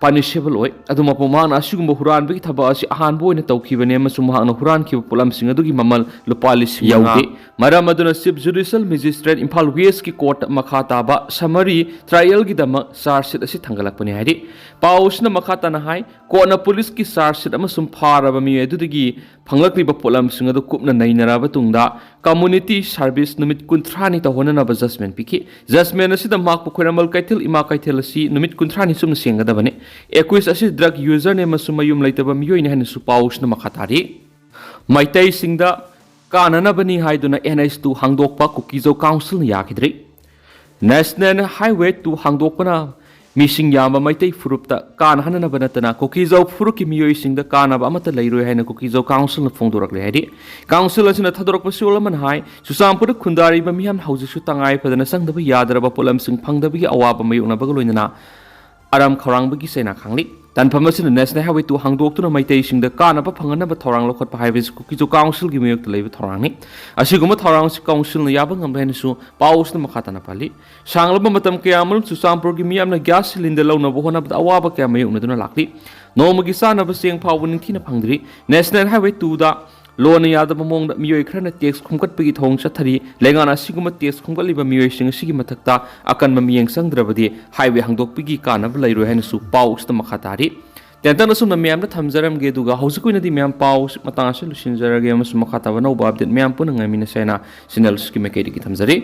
ꯄꯅꯤꯁꯦꯕꯜ ꯑꯣꯏ꯫ ꯑꯗꯨꯃꯛꯄꯨ ꯃꯍꯥꯛꯅ ꯑꯁꯤꯒꯨꯝꯕ ꯍꯨꯔꯥꯟꯕꯒꯤ ꯊꯕꯛ ꯑꯁꯤ ꯑꯍꯥꯟꯕ ꯑꯣꯏꯅ ꯇꯧꯈꯤꯕꯅꯤ ꯑꯃꯁꯨꯡ ꯃꯍꯥꯛꯅ ꯍꯨꯔꯥꯟꯈꯤꯕ ꯄꯣꯠꯂꯝꯁꯤꯡ ꯑꯗꯨꯒꯤ ꯃꯃꯜ ꯂꯨꯄꯥ ꯂꯤꯁꯤꯡ ꯃꯉꯥ ꯌꯧꯗꯦ꯫ ꯃꯔꯝ ꯑꯗꯨꯅ ꯆꯤꯐ ꯖꯨꯗꯤꯁꯤꯌꯦꯜ ꯃꯦꯖꯤꯁꯇ꯭ꯔꯦꯠ ꯏꯝꯐꯥꯜ ꯋꯦꯁꯀꯤ ꯀꯣꯔꯠ ꯃꯈꯥ ꯇꯥꯕ ꯁꯃꯔꯤ ꯇ꯭ꯔꯥꯏꯌꯦꯜꯒꯤꯗꯃꯛ ꯆꯥꯔꯖ ꯁꯤꯠ ꯑꯁꯤ ꯊꯥꯡꯒꯠꯂꯛꯄꯅꯤ ꯍꯥꯏꯔꯤ꯫ ꯄꯥꯎ ꯑꯁꯤꯅ ꯃꯈꯥ ꯇꯥꯅ ꯍꯥꯏ, ꯀꯣꯔꯠꯅ ꯄꯨꯂꯤꯁꯀꯤ ꯆꯥꯔꯖ ꯁꯤꯠ ꯑꯃꯁꯨꯡ ꯐꯥꯔꯕ ꯃꯤꯑꯣꯏ ꯑꯗꯨꯗꯒꯤ ꯐꯪꯂꯛꯂꯤꯕ ꯄꯣꯠꯂꯝꯁꯤꯡ ꯑꯗꯨ ꯀꯨꯞꯅ ꯅꯩꯅꯔꯕ ꯇꯨꯡꯗ, ꯀꯝꯃ꯭ꯌꯨꯅꯤꯇꯤ ꯁꯥꯔꯚꯤꯁ ꯅꯨꯃꯤꯠ ꯀꯨꯟꯊ꯭ꯔꯥꯅꯤ ꯇꯧꯍꯟꯅꯅꯕ ꯖꯖꯃꯦꯟ ꯄꯤꯈꯤ꯫ ꯖꯖꯃꯦꯟ ꯑꯁꯤꯗ ꯃꯍꯥꯛꯄꯨ ꯈ꯭ꯋꯥꯏꯔꯝꯕꯟ ꯀꯩꯊꯦꯜ ꯏꯃꯥ ꯀꯩꯊꯦꯜ ꯑꯁꯤ ꯅꯨꯃꯤꯠ ꯀꯨꯟꯊ꯭ꯔꯥꯅꯤ ꯆꯨꯞꯅ ꯁꯦꯡꯒꯗꯕꯅꯤ꯫ ꯑꯦꯀ꯭ꯌꯨꯁ ꯑꯁꯤ ꯗ꯭ꯔꯒ ꯌꯨꯖꯔꯅꯤ ꯑꯃꯁꯨꯡ ꯃꯌꯨꯝ ꯂꯩꯇꯕ ꯃꯤꯑꯣꯏꯅꯤ ꯍꯥꯏꯅꯁꯨ ꯄꯥꯎꯁꯤꯅ ꯃꯈꯥ ꯇꯥꯔꯤ꯫ ꯃꯩꯇꯩꯁꯤꯡꯗ ꯀꯥꯟꯅꯅꯕꯅꯤ ꯍꯥꯏꯗꯨꯅ ꯑꯦꯟ ꯑꯩꯆ ꯇꯨ ꯍꯥꯡꯗꯣꯛꯄ ꯀꯨꯀꯤꯖꯧ ꯀꯥꯎꯟꯁꯤꯜꯅ ꯌꯥꯈꯤꯗ꯭ꯔꯤ꯫ ꯅꯦꯁꯅꯦꯜ ꯍꯥꯏꯋꯦ ꯇꯨ ꯍꯥꯡꯗꯣꯛꯄꯅ ꯃꯤꯁꯤꯡ ꯌꯥꯝꯕ ꯃꯩꯇꯩ ꯐꯨꯔꯨꯞꯇ ꯀꯥꯟꯅꯍꯟꯅꯕ ꯅꯠꯇꯅ ꯀꯨꯀꯤꯖꯧ ꯐꯨꯔꯨꯞꯀꯤ ꯃꯤꯑꯣꯏꯁꯤꯡꯗ ꯀꯥꯟꯅꯕ ꯑꯃꯠꯇ ꯂꯩꯔꯣꯏ ꯍꯥꯏꯅ ꯀꯨꯀꯤꯖꯧ ꯀꯥꯎꯟꯁꯤꯜꯅ ꯐꯣꯡꯗꯣꯔꯛꯂꯦ ꯍꯥꯏꯔꯤ꯫ ꯀꯥꯎꯟꯁꯤꯜ ꯑꯁꯤꯅ ꯊꯥꯗꯣꯔꯛꯄ ꯁꯤꯌꯣꯜ ꯑꯃꯅ ꯍꯥꯏ, ꯆꯨꯔꯆꯥꯟꯄꯨꯔꯗ ꯈꯨꯟꯗꯥꯔꯤꯕ ꯃꯤꯌꯥꯝꯅ ꯍꯧꯖꯤꯛꯁꯨ ꯇꯉꯥꯏ ꯐꯗꯅ ꯆꯪꯗꯕ ꯌꯥꯗ꯭ꯔꯕ ꯄꯣꯠꯂꯝꯁꯤꯡ ꯐꯪꯗꯕꯒꯤ ꯑꯋꯥꯕ ꯃꯥꯌꯣꯛꯅꯕꯒ ꯂꯣꯏꯅꯅ ꯑꯔꯥꯝ ꯈꯧꯔꯥꯡꯕꯒꯤ ꯆꯩꯅꯥ ꯈꯥꯡꯂꯤ꯫ ꯇꯥꯟꯐꯝ ꯑꯁꯤꯅ National Highway two ꯍꯥꯡꯗꯣꯛꯇꯨꯅ ꯃꯩꯇꯩꯁꯤꯡꯗ ꯀꯥꯟꯅꯕ ꯐꯪꯍꯟꯅꯕ ꯊꯧꯔꯥꯡ ꯂꯧꯈꯠꯄ ꯍꯥꯏꯕꯁꯤ ꯀꯨꯀꯤ-ꯖꯨ ꯀꯥꯎꯟꯁꯤꯜꯒꯤ ꯃꯥꯌꯣꯛꯇ ꯂꯩꯕ ꯊꯧꯔꯥꯡꯅꯤ꯫ ꯑꯁꯤꯒꯨꯝꯕ ꯊꯧꯔꯥꯡ ꯑꯁꯤ ꯀꯥꯎꯟꯁꯤꯜꯅ ꯌꯥꯕ ꯉꯝꯂꯦ ꯍꯥꯏꯅꯁꯨ ꯄꯥꯎ ꯑꯁꯤꯗ ꯃꯈꯥ ꯇꯥꯅ ꯄꯜꯂꯤ꯫ ꯁꯥꯡꯂꯕ ꯃꯇꯝ ꯀꯌꯥ ꯑꯃꯔꯣꯝ ꯆꯨꯔꯆꯥꯟꯄꯨꯔꯒꯤ ꯃꯤꯌꯥꯝꯅ gas cylinder ꯂꯧꯅꯕ ꯍꯣꯠꯅꯕꯗ ꯑꯋꯥꯕ ꯀꯌꯥ ꯃꯥꯌꯣꯛꯅꯗꯨꯅ ꯂꯥꯛꯂꯤ꯫ ꯅꯣꯡꯃꯒꯤ ꯆꯥꯅꯕ ꯆꯦꯡ ꯐꯥꯎꯕ ꯅꯤꯡꯊꯤꯅ ꯐꯪꯗ꯭ꯔꯤ꯫ National Highway two ꯗ ꯂꯣꯟꯅ ꯌꯥꯗꯕ ꯃꯑꯣꯡꯗ ꯃꯤꯑꯣꯏ ꯈꯔꯅ tax ꯈꯣꯝꯒꯠꯄꯒꯤ ꯊꯧꯑꯣꯡ ꯆꯠꯊꯔꯤ꯫ ꯂꯩꯉꯥꯛꯅ ꯑꯁꯤꯒꯨꯝꯕ tax ꯈꯣꯝꯒꯠꯂꯤꯕ ꯃꯤꯑꯣꯏꯁꯤꯡ ꯑꯁꯤꯒꯤ ꯃꯊꯛꯇ ꯑꯀꯟꯕ ꯃꯤꯠꯌꯦꯡ ꯆꯪꯗ꯭ꯔꯕꯗꯤ highway ꯍꯥꯡꯗꯣꯛꯄꯒꯤ ꯀꯥꯟꯅꯕ ꯂꯩꯔꯣꯏ ꯍꯥꯏꯅꯁꯨ ꯄꯥꯎ ꯑꯁꯤꯗ ꯃꯈꯥ ꯇꯥꯔꯤ꯫ ꯇꯦꯟꯇꯛꯅ ꯁꯨꯝꯅ ꯃꯌꯥꯝꯗ ꯊꯝꯖꯔꯝꯒꯦ, ꯑꯗꯨꯒ ꯍꯧꯖꯤꯛ ꯑꯣꯏꯅꯗꯤ ꯃꯌꯥꯝ ꯄꯥꯎ ꯃꯇꯥꯡ ꯑꯁꯤ ꯂꯣꯏꯁꯤꯟꯖꯔꯒꯦ, ꯑꯃꯁꯨꯡ ꯃꯈꯥ ꯇꯥꯕ ꯑꯅꯧꯕ update ꯃꯌꯥꯝ ꯄꯨꯟꯅ ꯉꯥꯏꯃꯤꯟꯅꯁꯦ ꯍꯥꯏꯅ channel ꯑꯁꯤꯒꯤ ꯃꯥꯏꯀꯩꯗꯒꯤ ꯊꯝꯖꯔꯤ꯫